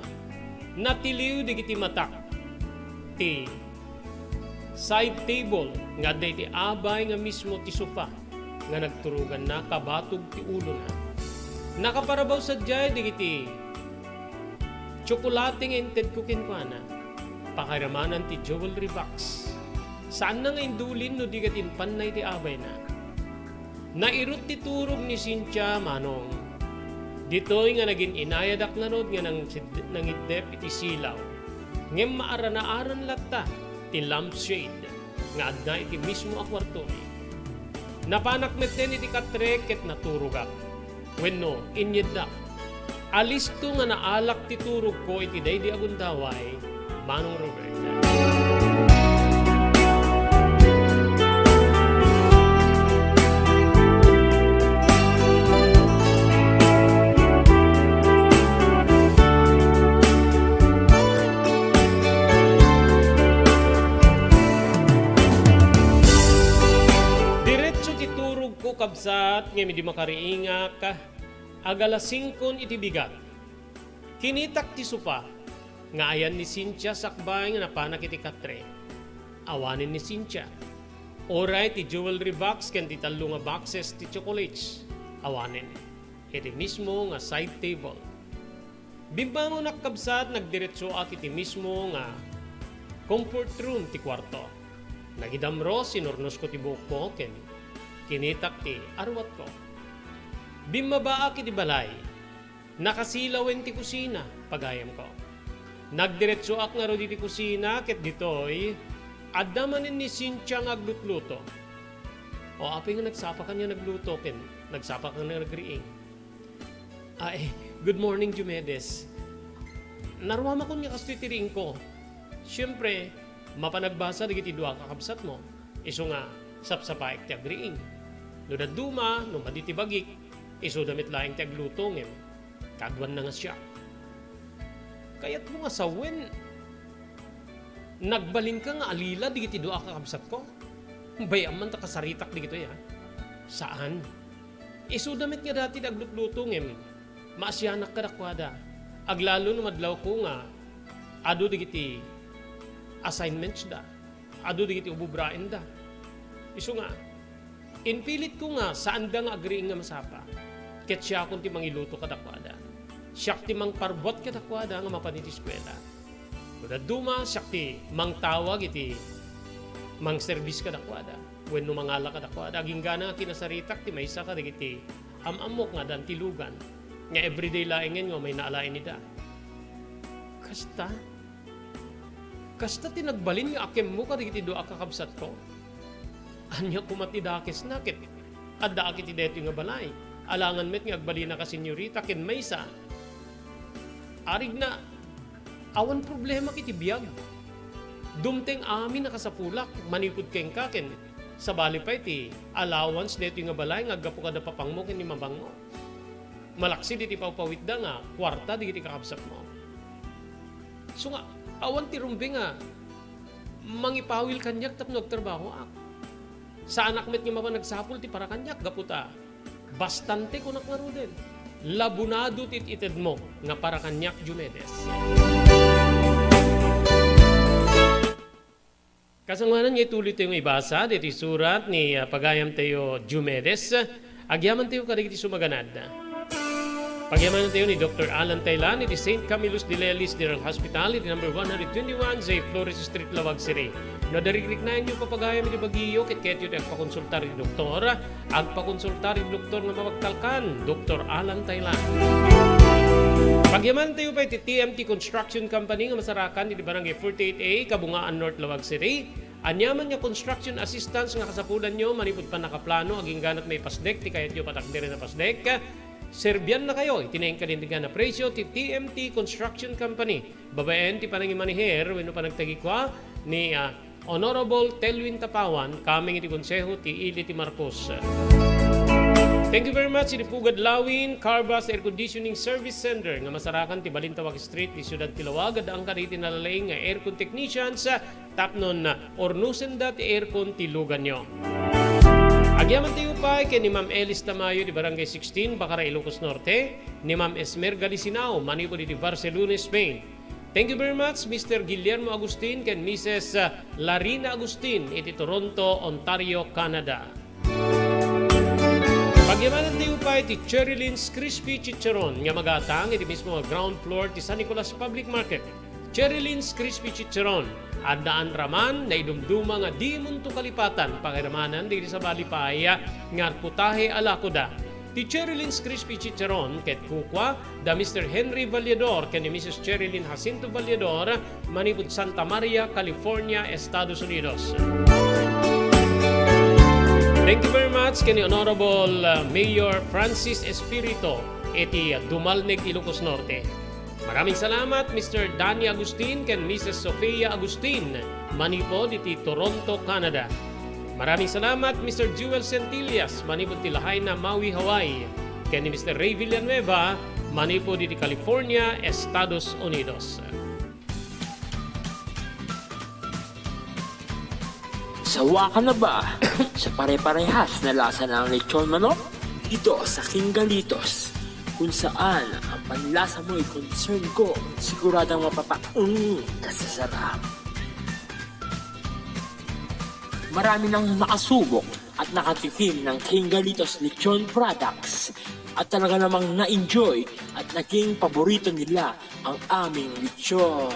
natiliw dagiti matak ti side table nga adda iti abay nga mismo ti sofa nga nagturoganna kabatog ti ulona. Nakaparabaw sadiay dagiti tsokolate nga intedko kenkuana. Pakairamanan ti jewelry box. Saanna nga indulin no di ket impanna iti abayna. Nairut ti turog ni Cynthia, Manong. Ditoy nga nagin-inayadak ngarud nga nang-, nangiddep iti silaw. Ngem maaranaaran latta ti lampshade nga adda iti mismo a kuartomi. Napanak metten iti katre ket naturogak. Wenno, inyeddak. Alisto nga naalak ti turogko iti daydi a gundaway, Manong Robert. Diretso ti turogko, kabsat, ngem idi makariingak, agala singkon iti bigat. Kinitak ti sofa nga ayan ni Cynthia sakbay nga napanak iti katre. Awanen ni Cynthia. Uray ti jewelry box ken ti tallo nga boxes ti chocolates. Awanen. Iti mismo nga side table. Bimmangonak, kabsat, nagdiretsoak iti mismo nga comfort room ti kuarto. Nagidamro, sinurnosko ti buokko ken kinitak ti aruatko. Bimmabaak iti balay. Nakasilawen ti kusina, pagayamko. Nagdiretsoak ngarud iti kusina ket ditoy, adda manen ni Cynthia nga aglutluto. O, apay nga nagsapa kaniak nagluto ken nagsapa kaniak nagriing? Ay, good morning, Diomedes. Naruamakon nga kastoy ti riingko. Siempre, mapan agbasa dagiti dua a kakabsatmo. Isu nga, sapsapaek ti agriing. No dadduma, no madi ti bagik, isuda met laeng ti agluto, ngem kaduanna nga siak. Kayatmo nga sawen, nagbalinka nga alila dagiti dua a kakabsatko? Bay-am man ta kasaritak dagitoy, a? Saan. Isuda met nga dati ti aglutluto ngem maasianak kadakuada. Aglalo no madlawko nga adu dagiti assignments da, adu dagiti ububraenda. Isu nga, impilitko nga saanda nga agriing nga masapa. Ket siakon ti mangiluto kadakuada. Siak ti mangparbuat kadakuada nga mapan iti eskuela. No dadduma, siak ti mangtawag iti mangserbis kadakuada wenno mangala kadakuada. Aginggana nga kinasaritak ti maysa kadagiti am-ammok nga addan ti lugan nga everyday laengen nga umayna alaen ida. Kasta, kasta ti nagbalin nga akemmo kadagiti dua a kakabsatko. Ania koma ti dakesna ket addaak iti daytoy nga balay. Alangan met nga agbalina ka senyorita ken maysa. Arigna, awan problema iti biag. Dumteng amin a kasapulak manipud kenka ken sabali pay ti allowance daytoy nga balay nga aggapu kada papangmo ken ni mamangmo. Malaksid iti pawpawitda nga kuarta dagiti kakabsatmo. Isu nga, awan ti rumbeng a mangipawil kaniak tapno agtrabahoak. Saanak met nga mapan agsapul ti para kaniak gapu ta bastante, kunak ngaruden. Labunado ti it-itedmo nga para kaniak, Diomedes. Kasangoanan nga ituloytayo nga ibasa daytoy surat ni, ah, pagayamtayo Diomedes. Agyamantayo kadagiti sumaganad. Pagyamanantayo ni Doktor Alan Taylan iti Saint Camillus de Lellis General Hospital iti number one hundred twenty-one J Flores Street, Laoag City. No, darigriknaenyo pay gayam iti bagiyo, ket kayatyo ti agpakonsultar iti doktor, agpakonsultar iti doktor nga mabagtalkan, Doktor Alan Taylan. Pagyamanen tayo pay ti T M T Construction Company nga masarakan iti Barangay forty-eight A, Kabungaan, North Laoag City. Aniaman nga construction assistance nga kasapulanyo manipud pannakaplano agingga ti maipasdek ti kayatyo patakderen a pasdek, serbiannakayo iti nainkalintegan a presyo ti T M T Construction Company. Babaen ti panangimaniher wenno panagtagikua ni, ah, Honorable Telwin Tapawan, kameng iti Konseho ti Ili ti Marcos. Thank you very much iti Pugad Lawin Carbas Air Conditioning Service Center nga masarakan ti Balintawak Street ti siudad ti Laoag. Addaan kadagiti nalalaing nga aircon technicians tapnon urnosenda ti aircon ti luganyo. Agyaman tayo pay ken ni Ma'am Elis Tamayo di Barangay sixteen, Bacara, Ilocos Norte, ni Ma'am Esmer Galisinao, manipud iti Barcelona, Spain. Thank you very much, Mister Guillermo Agustin ken Missus Larina Agustin iti Toronto, Ontario, Canada. Pagyamanen tayo pay ti Cherry Lynn's Crispy Chicharon nga magatang iti mismo nga ground floor ti San Nicolas Public Market. Cherry Lynn's Crispy Chicharon, addaan raman, naidumduma nga dimonto kalipatan, pakiramanen dagiti sabali pay nga putahe a lakoda. Ti Cherry Lynn's Crispy Chicharon ket kukua da Mister Henry Vallador ken ni Missus Cherry Lynn Jacinto Vallador manipud Santa Maria, California, Estados Unidos. Thank you very much ken ni Honorable, uh, Mayor Francis Espirito iti, uh, Dumalneg, Ilocos Norte. Maraming salamat, Mister Danny Agustin ken Missus Sofia Agustin, manipud iti Toronto, Canada. Maraming salamat, Mister Jewel Centillas, manipud ti Lahaina, Maui, Hawaii, ken ni Mister Ray Villanueva, manipud iti California, Estados Unidos. Sawa ka na ba sa pare-parehas na lasa ng lechon manok? Dito sa King Galitos, kung saan ang panlasa mo'y concern ko, siguradong mapapaung ka sa sarap. Marami nang nakasubok at nakatikim ng King Galitos Lechon products at talaga namang na-enjoy at naging paborito nila ang aming lechon.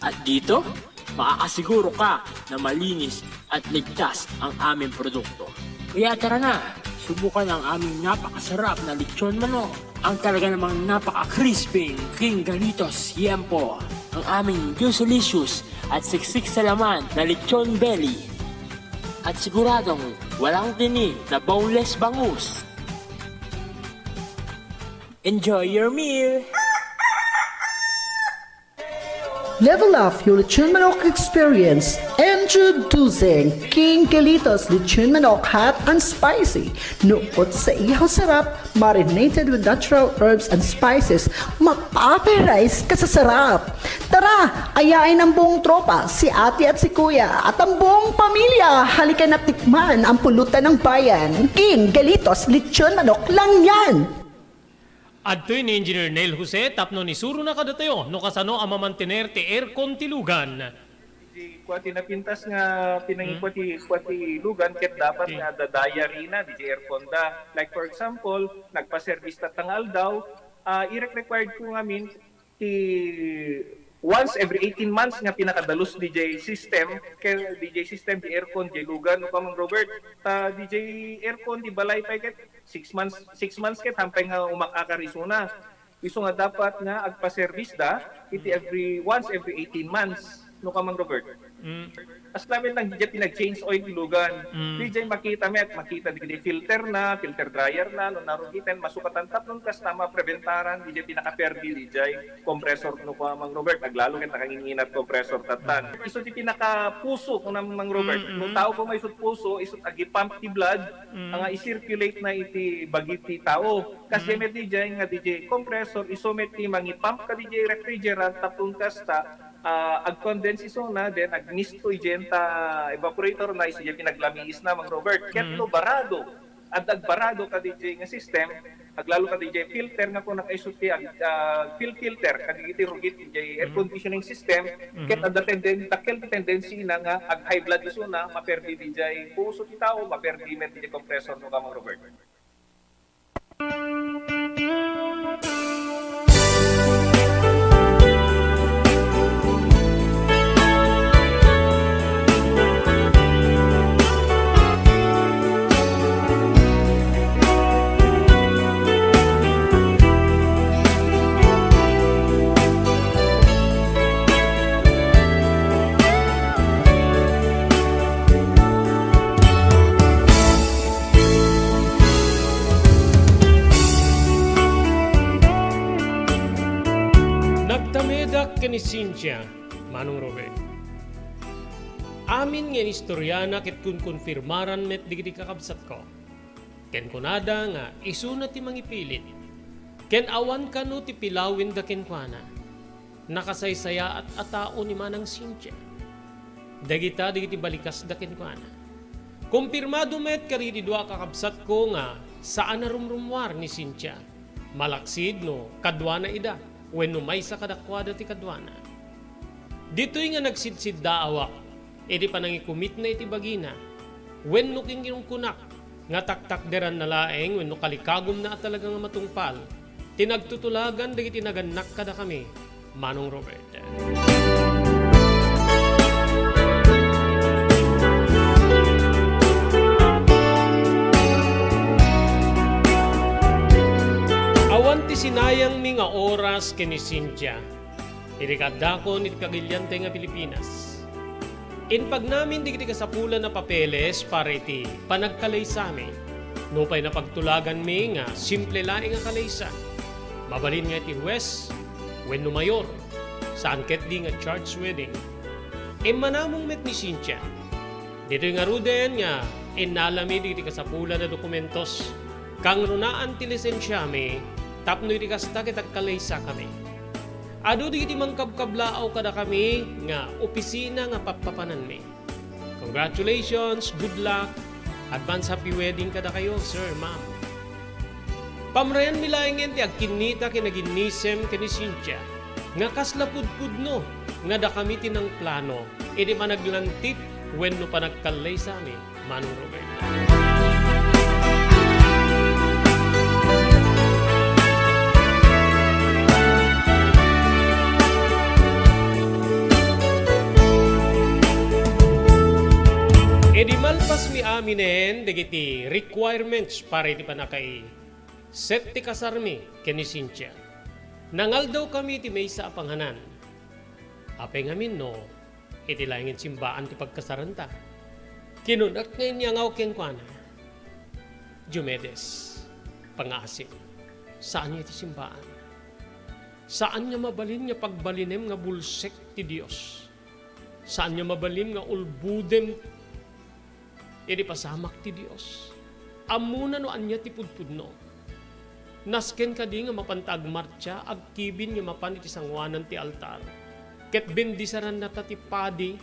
At dito, makakasiguro ka na malinis at ligtas ang aming produkto. Kaya tara na, subukan ang aming napakasarap na lechon manok. Ang talaga namang napaka-crispy King Galitos Yempo. Ang aming juicy-licious at siksik sa laman na lechon belly. At siguradong walang tinik na boneless bangus. Enjoy your meal! Level up your lechon manok experience. Introducing King Galitos Lechon Manok Hot and Spicy. Nukot sa ihaw sarap, marinated with natural herbs and spices, mapaparize ka sa sarap. Tara, ayain ang buong tropa, si ate at si kuya, at ang buong pamilya. Halika na tikman ang pulutan ng bayan. King Galitos Lechon Manok lang yan! Adtoy ni Engineer Neil Jose tapno isurona kadatayo no kasano a mamantener ti aircon ti lugan. Di kua ti napintas nga pinangikua ti, kua ti lugan ket dapat nga adda diary na, di ti aircon da. Like for example, nagpa-service tatta nga aldaw, ah, irek-required ko ngamin ti once every eighteen months nga pinakadalus D J system, kay D J system, di aircon, di lugan, no, Kamang Robert. Ta D J aircon, di balay pay ket six months, six months ket hampay nga umakakar isuna. Isu nga dapat nga agpa-service da iti every, once every eighteen months, no, Kamang Robert. Mm. As lamin lang, di pinag-change oil ti lugan. Mm. Di makita met, makita di filter na, filter dryer na, no, narugiten, masukatan tapnon kasta mapreventaran, di pinakaperdi, di compressor, no, Kamang Robert, aglalo ket nakanginginat compressor tatan. Mm. Isu ti pinakapuso, no, Kamang Robert. Mm, mm. No tao ko maisut puso, isut agi-pump ti blood, Mm. nga i-circulate na iti bagi ti tao. Kas Mm. met di nga di compressor, isu met ti mangi-pump ka di refrigerant, tapno kasta, ah, ag-condense isuna, then agmisto idiay ta evaporator na, isu diay pinaglamiis na, Mang Robert. Ket Mm. no barado, adda agbarado ka di nga system, aglalo ka di filter nga kunak isu ti ag-, ah, field filter, kadagiti rugit diay air Mm. conditioning system, Mm-hmm. ket adda tenden-, dakkel ti tendency na nga ag-high blood isuna, maperdi diay puso ti tao, maperdi met diay compressor, no, Kamang Robert. ni Cynthia, Manong Robert. Amin nga inistoriana ket kunkonfirmaran met dagiti kakabsatko. Ken kunada nga isuna ti mangipilit, ken awan kano ti pilawenda kenkuana. Nakasaysayaat a tao ni Manang Cynthia. Dagita dagiti balikasda kenkuana. Kumpirmado met kadagiti dua a kakabsatko nga saan a rumrummuar ni Cynthia. Malaksid no kaduana ida wenno maysa kadakuada ti kaduana. Ditoy nga nagsidsiddaawak iti panangikumitna iti bagina wenno kinkunkunak nga taktakderanna laeng wenno kalikagumna a talaga nga matungpal ti nagtutulagan dagiti nagannak kadakami, Manong Robert. Awan ti sinayangmi nga oras ken ni Cynthia idi kaaddakon iti pagiliantay nga Pilipinas. Impagnami dagiti kasapulan a papeles para iti panagkalaysami. Nupay napagtulaganmi nga simple laeng a kalaysa, mabalin nga iti huwes wenno mayor, saan ketdi nga church wedding. Immanamong met ni Cynthia. Ditoy ngaruden nga innalami dagiti kasapulan a dokumentos, kangrunaan ti lisensiami tapno iti kasta ket agkalaysakami. Adu dagiti mangkabkablaaw kadakami nga opisina nga pappapananmi. Congratulations, good luck, advance happy wedding kadakayo, sir, ma'am. Pamrayanmi laengen ti agkinnita ken aginnisem ken ni Cynthia nga kasla pudpudno nga dakami ti nangplano iti panaglantip wenno panagkallaysami, Manong Roberto. Idi malpasmi aminen dagiti requirements para iti pannakaiset ti kasarmi ken ni Cynthia, nangaldawkami iti maysa a panganan. Apay ngamin no iti laengen simbaan ti pagkasaranta. Kinunak nga inyangaw kenkuana, Diomedes, pangngaasim, saan nga iti simbaan. Saan nga mabalin nga pagbalinem nga bulsek ti Dios. Saan nga mabalin nga ulbodem iti pasamak ti Dios. Ammona no ania ti pudpudno. Nasken kadi nga mapanta agmartsa, agkibin nga mapan iti sangoanan ti altar, ket bendisaranna ta ti padi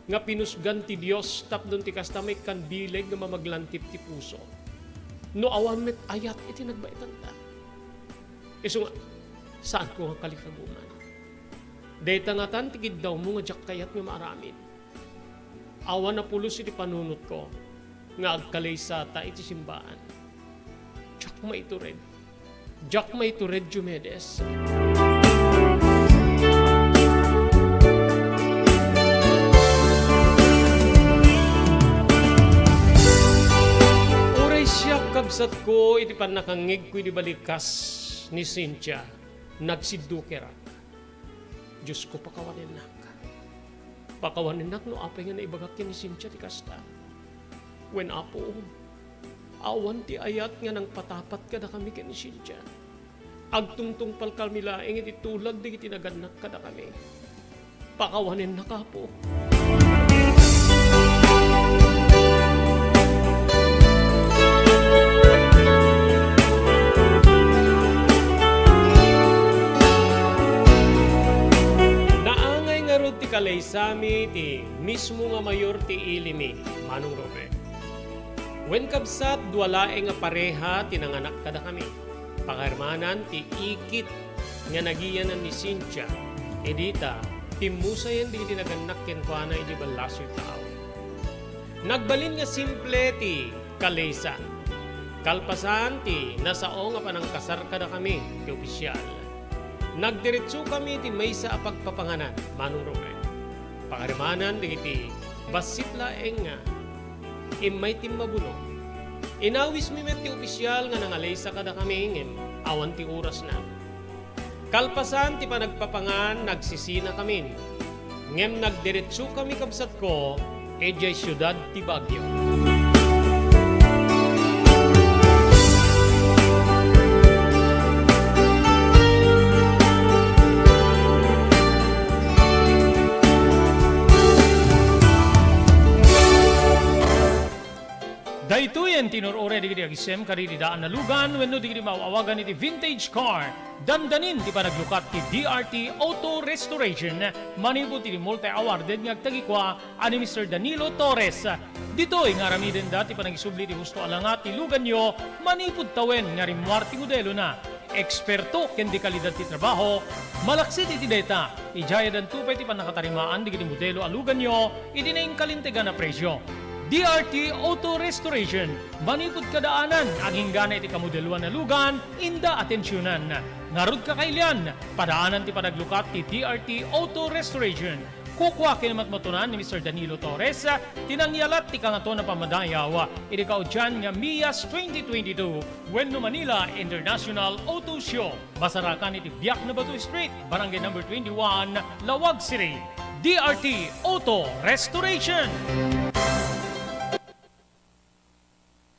nga pinusgan ti Dios tapno ti kasta maikkan bileg nga mamaglantip ti puso. No awan met ayat iti nagbaetanta. Isu nga, saanko nga kalikaguman. Dayta ngatan ti kiddawmo nga diak kayat nga maaramid. Awan a pulos iti panunotko nga agkalaysata iti simbaan. Diak maitured. Diak maitured, Diomedes. Uray siak, kabsatko, iti pannakangngegko idi balikas ni Cynthia, nagsiddukerak. Diosko, pakawanennak. Pakawanennak no apay nga naibagak ken ni Cynthia ti kasta. Wen, Apo, awan ti ayat nga nangpatapat kadakami ken ni Cynthia. Agtungtungpalkami laeng iti tulag dagiti nagannak kadakami. Pakawanennak, Apo. Naangay ngarud ti kalaysami ti mismo nga mayor ti ilimi, Manong Robert. Wen, kabsat, dua laeng a pareha ti nanganak kadakami. Pakairmanan ti ikit nga nagiyanan ni Cynthia, idi ta pimmusayen dagiti nagannak kenkuana idi ballasiw taaw. Nagbalin nga simple ti kalaysa. Kalpasan ti nasao nga panangkasar kadakami ti opisial, nagdiretsokami iti maysa a pagpapanganan, Manong Robert. Pakairmanan dagiti bassit laeng nga immay timmabuno. Inawismi met ti opisial nga nangalaysa kadakami ngem awan ti orasna. Kalpasan ti panagpapangan, nagsisinakamin. Ngem nagdiretsokami, kabsatko, idiay siudad ti Baguio. Agisem kadagiti daan a lugan wenno dagiti maaw-awagan iti vintage car, dandanin ti panaglukat ti D R T Auto Restoration manipud iti multi-awarded nga agtagikua a ni Mister Danilo Torres. Ditoy nga aramidenda ti panagisubli ti husto a langa ti luganyo manipud tawen nga rimmuar ti modelona. Eksperto ken de kalidad ti trabaho, malaksid iti dayta, idiay addanto pay ti pannakatarimaan dagiti modelo a luganyo iti nainkalintegan a presio. D R T Auto Restoration, manipud kadaanan, aginggana iti kamodeloan a lugan, inda atensionan. Ngarud, kakailian, padaanan ti panaglukat ti D R T Auto Restoration. Kukua ken matmatunan ni Mister Danilo Torres ti nangyalat ti Kangatoan a Pammadayaw iti kaudian nga MIAS twenty twenty-two wenno Manila International Auto Show. Masarakan iti Biak na Bato Street, Barangay Number twenty-one, Laoag City. D R T Auto Restoration.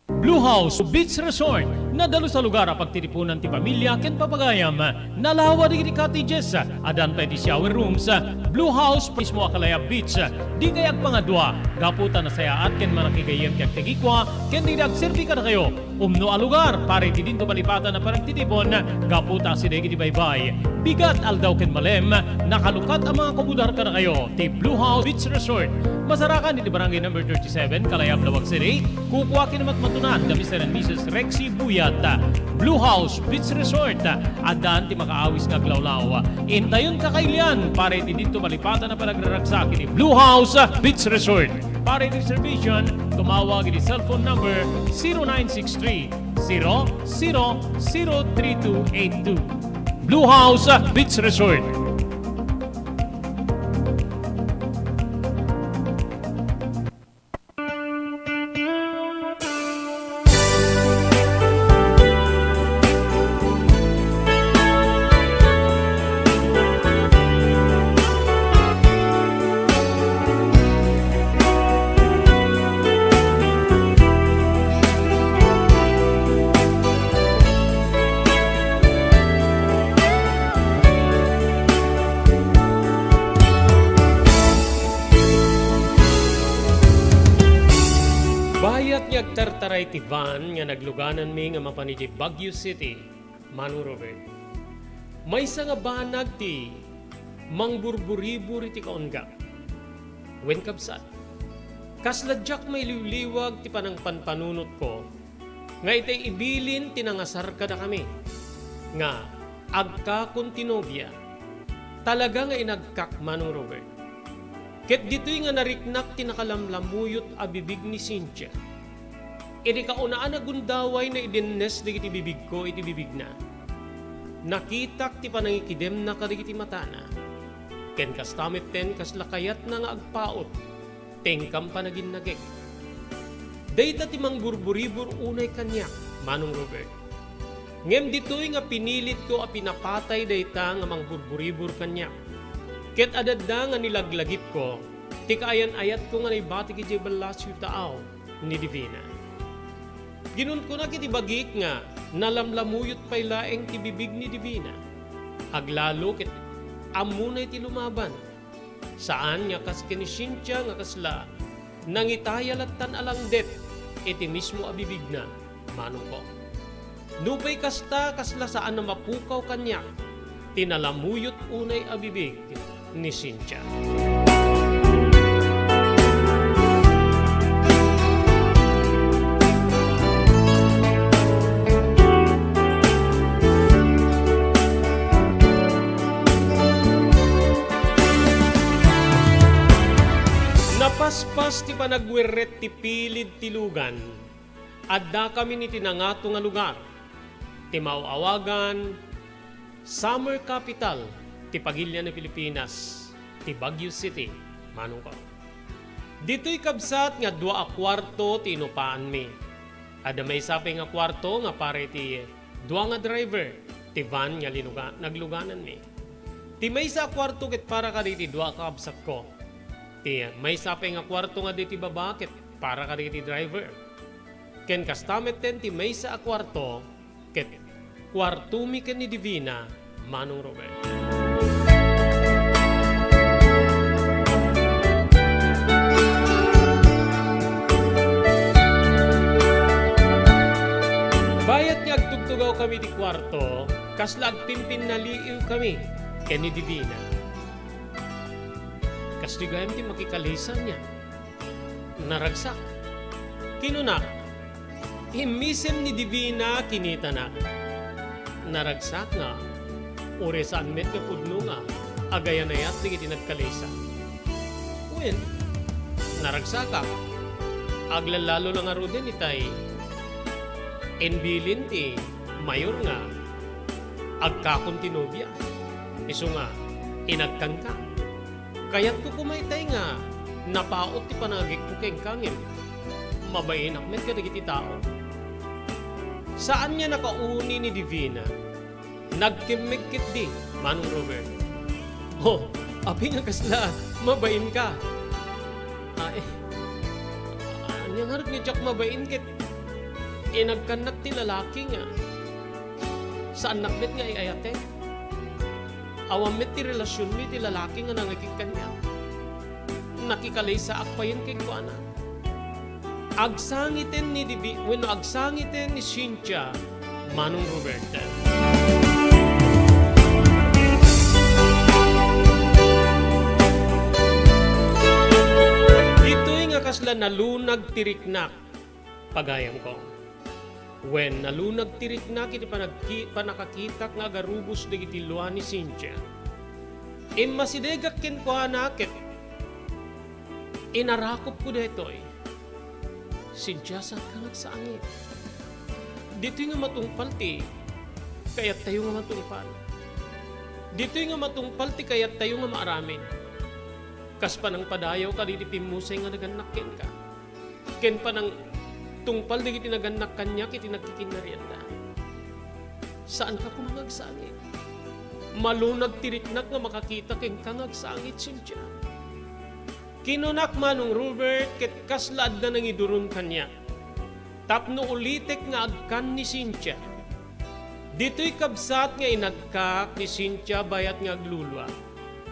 Blue House Beach Resort, nadalus a lugar a pagtitipunan ti pamilya ken papagayam. Nalawa dagiti cottages, addan pay ti shower rooms. Blue House mismo a Kalayab Beach. Dikay agpangadua, gapu ta nasayaat ken manakigayyem ti agtagikua ken dagiti agserbi kadakayo. Umno a lugar para iti dinto malipatan a panagtitipon, gapu ta asideg iti baybay. Bigat, aldaw ken malem, nakalukat a mga komodar kadakayo ti Blue House Beach Resort. Masarakan iti Barangay Number thirty-seven, Kalayab, Laoag City. Kukua ken matmatunan da Mister and Missus Rexy Buyat. Blue House Beach Resort, addan ti makaawis nga aglawlaw. Intayon, kakailian, para iti dinto malipatan a panagraragsak iti Blue House Beach Resort. Para iti reservation, tumawag iti cellphone number zero nine six three, zero zero zero three two eight two. Blue House Beach Resort. Bayat nga agtartaray ti van nga naglugananmi nga mapan idiay Baguio City, Manong Robert. Maysa nga banag ti mangburburibur iti kaunggak. Wen, kabsat, kasla diak mailiwliwag ti panangpanpanunotko nga itay ibilin ti nangasar kadakami nga agkakon ti nobia. Talaga nga inagkak, Manong Robert. Ket ditoy nga nariknak ti nakalamlamuyot a bibig ni Cynthia. Iti kaunaan a gundaway, naidinnes dagiti bibigko iti bibigna. Nakitak ti panangikidemna kadagiti matana. Ken kasta metten, kasla kayatna nga agpaut ti inkam panaginnagek. Dayta ti mangburburibur unay kaniak, Manong Robert. Ngem ditoy nga pinilitko a pinapatay dayta nga mangburburibur kaniak. Ket adda nga nilaglagipko ti kaayan-ayatko nga naibatik idiay ballasiw taaw ni Divina. Kinunkunak iti bagik nga nalamlamuyot pay laeng ti bibig ni Divina. Aglalo ket ammona iti lumaban. Saan nga kas ken ni Cynthia nga kasla nangitaya lattan a langdet iti mismo a bibigna, manongko. Nupay kasta, kasla saan a mapukaw kaniak ti nalamuyot unay a bibig ni Cynthia. Napaspas ti panagwerret ti pilid ti lugan. Addakamin iti nangato nga lugar, ti maaw-awagan Summer Capital ti pagilian a Pilipinas, ti Baguio City, manongko. Ditoy, kabsat, nga dua a kuarto ti inupaanmi. Adda maysa pay nga kuarto nga para iti dua nga driver ti van nga linuga-, naglugananmi. Ti maysa a kuarto ket para kadagiti dua a kakabsatko. Ti maysa pay nga kuarto nga ditoy baba ket para kadagiti driver. Ken kasta metten ti maysa a kuarto ket kuartomi ken ni Divina, Manong Robert. Bayat nga agtugtugawkami ti kuarto, kasla agpimpinnaliiwkami ken ni Divina. Kastoy gayam ti makikalisaniak. Naragsak. Kinunak, "Immisem ni Divina kinitanak." Naragsak nga, uray saan met nga pudno nga agayan-ayat dagiti nagkalisa. Wen, naragsakak. Aglalalo la ngaruden itay imbilin ti mayor nga agkakon ti nobia. Isu nga, inagkanka. Kayatko koma itay nga napaut ti panagikko kenka ngem mabainak met kadagiti tao. Saan nga nakauni ni Divina. Nagkemmeg ketdi, Manong Robert. Oh, apay nga kasla mabainka? Ay, ania ngarud nga diak mabain ket inagkannak ti lalaki nga saannak met nga ay-ayaten? Awan met ti relasionmi ti lalaki nga nangagik kaniak. Nakikalisaak payen kenkuana. Agsangiten ni Divi-, wenno agsangiten ni Cynthia, Manong Robert. Ditoy nga kasla nalunag ti riknak, pagayamko. Wen, nalunag ti riknak iti panagki-, pannakakitak nga agarubos dagiti lua ni Cynthia. Immasidegak kenkuana ket inarakupko daytoy. Cynthia, saanka nga agsangit? Ditoy nga matungpal ti kayattayo nga matungpal. Ditoy nga matungpal ti kayattayo nga maaramid. Kas panangpadayaw kadagiti pimmusay nga nagannak kenka. Ken panangtungpal dagiti nagannak kaniak iti nagkikinnarianda. Saanka koma nga agsangit. Malunag ti riknak nga makakita kenka nga agsangit, Cynthia. Kinunak, Manong Robert, ket kasla adda nangiduron kaniak. Tapno ulitek nga agkan ni Cynthia. Ditoy kabsat nga inagkak ni Cynthia bayat nga aglulua,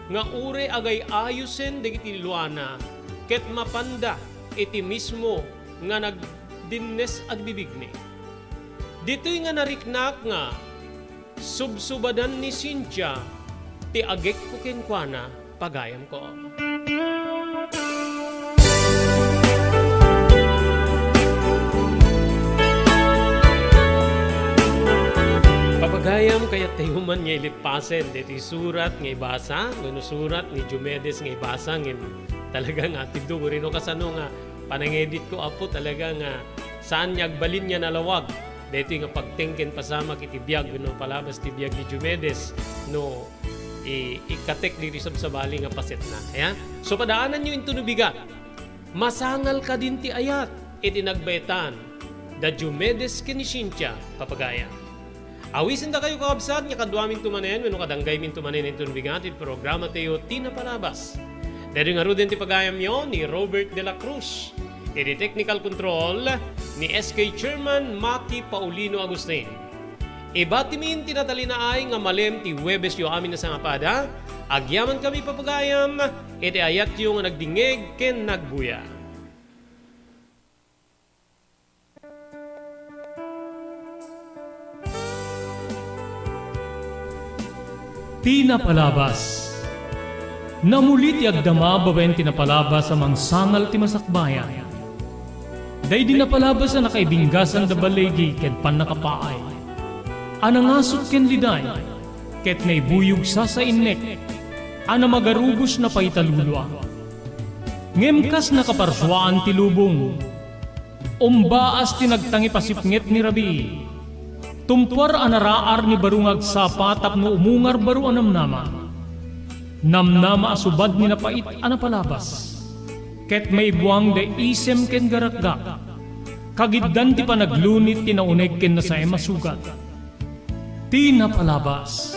nga uray agay-ayosen dagiti luana ket mapanda iti mismo nga nagdinnes agbibigni. Ditoy nga nariknak nga subsubadan ni Cynthia ti agekko kenkuana, pagayamko. Papagayam, kayattayo man nga ilipasen daytoy surat nga ibasa, wenno surat ni Diomedes nga ibasa, ngem talaga nga atiddo, wenno kasano nga panangeditko, Apo, talaga nga saan nga agbalin nga nalawag daytoy nga pagteng ken pasamak iti biag wenno palabas ti biag ni Diomedes no i-, ikkatek ditoy sabsabali nga pasetna. Aya? So, padaananyo intono bigat. Masangal kadin ti ayat iti nagbaetan da Diomedes ken ni Cynthia, papagayam. Awisin dakayo, kakabsat, nga kaduaminto manen wenno kadanggayminto manen intono bigat iti programa tayo, Ti Napalabas. Daytoy ngaruden ti pagayamyo ni Robert de la Cruz. Iti technical control ni S K Chairman Maki Paulino Agustin. Ibatimin ti natalinaay nga malem ti Huwebesyo amin a sangapada, agyamankami, papagayam, iti ayatyo nga nagdingngeg ken nagbuya. Ti Napalabas. Namuli ti agdama babaen ti napalabas a mangsangal ti masakbayan. Daydi napalabas a nakaibinggasan da baligi ken pannakapaay, a nangasut ken liday, ket naibuyog sasainnek, a namagarubos napaita lulua. Ngem kas nakaparsuaan ti lubong, umbaas ti nagtangipasipnget ni rabii. Tumpuar a naraar ni baro nga agsapa tapno umungar baro a namnama. Namnama a subad ni napait a napalabas. Ket maibuang da isem ken garakgak. Kagiddan ti panaglunit ti nauneg ken nasaem a sugat. Ti Napalabas.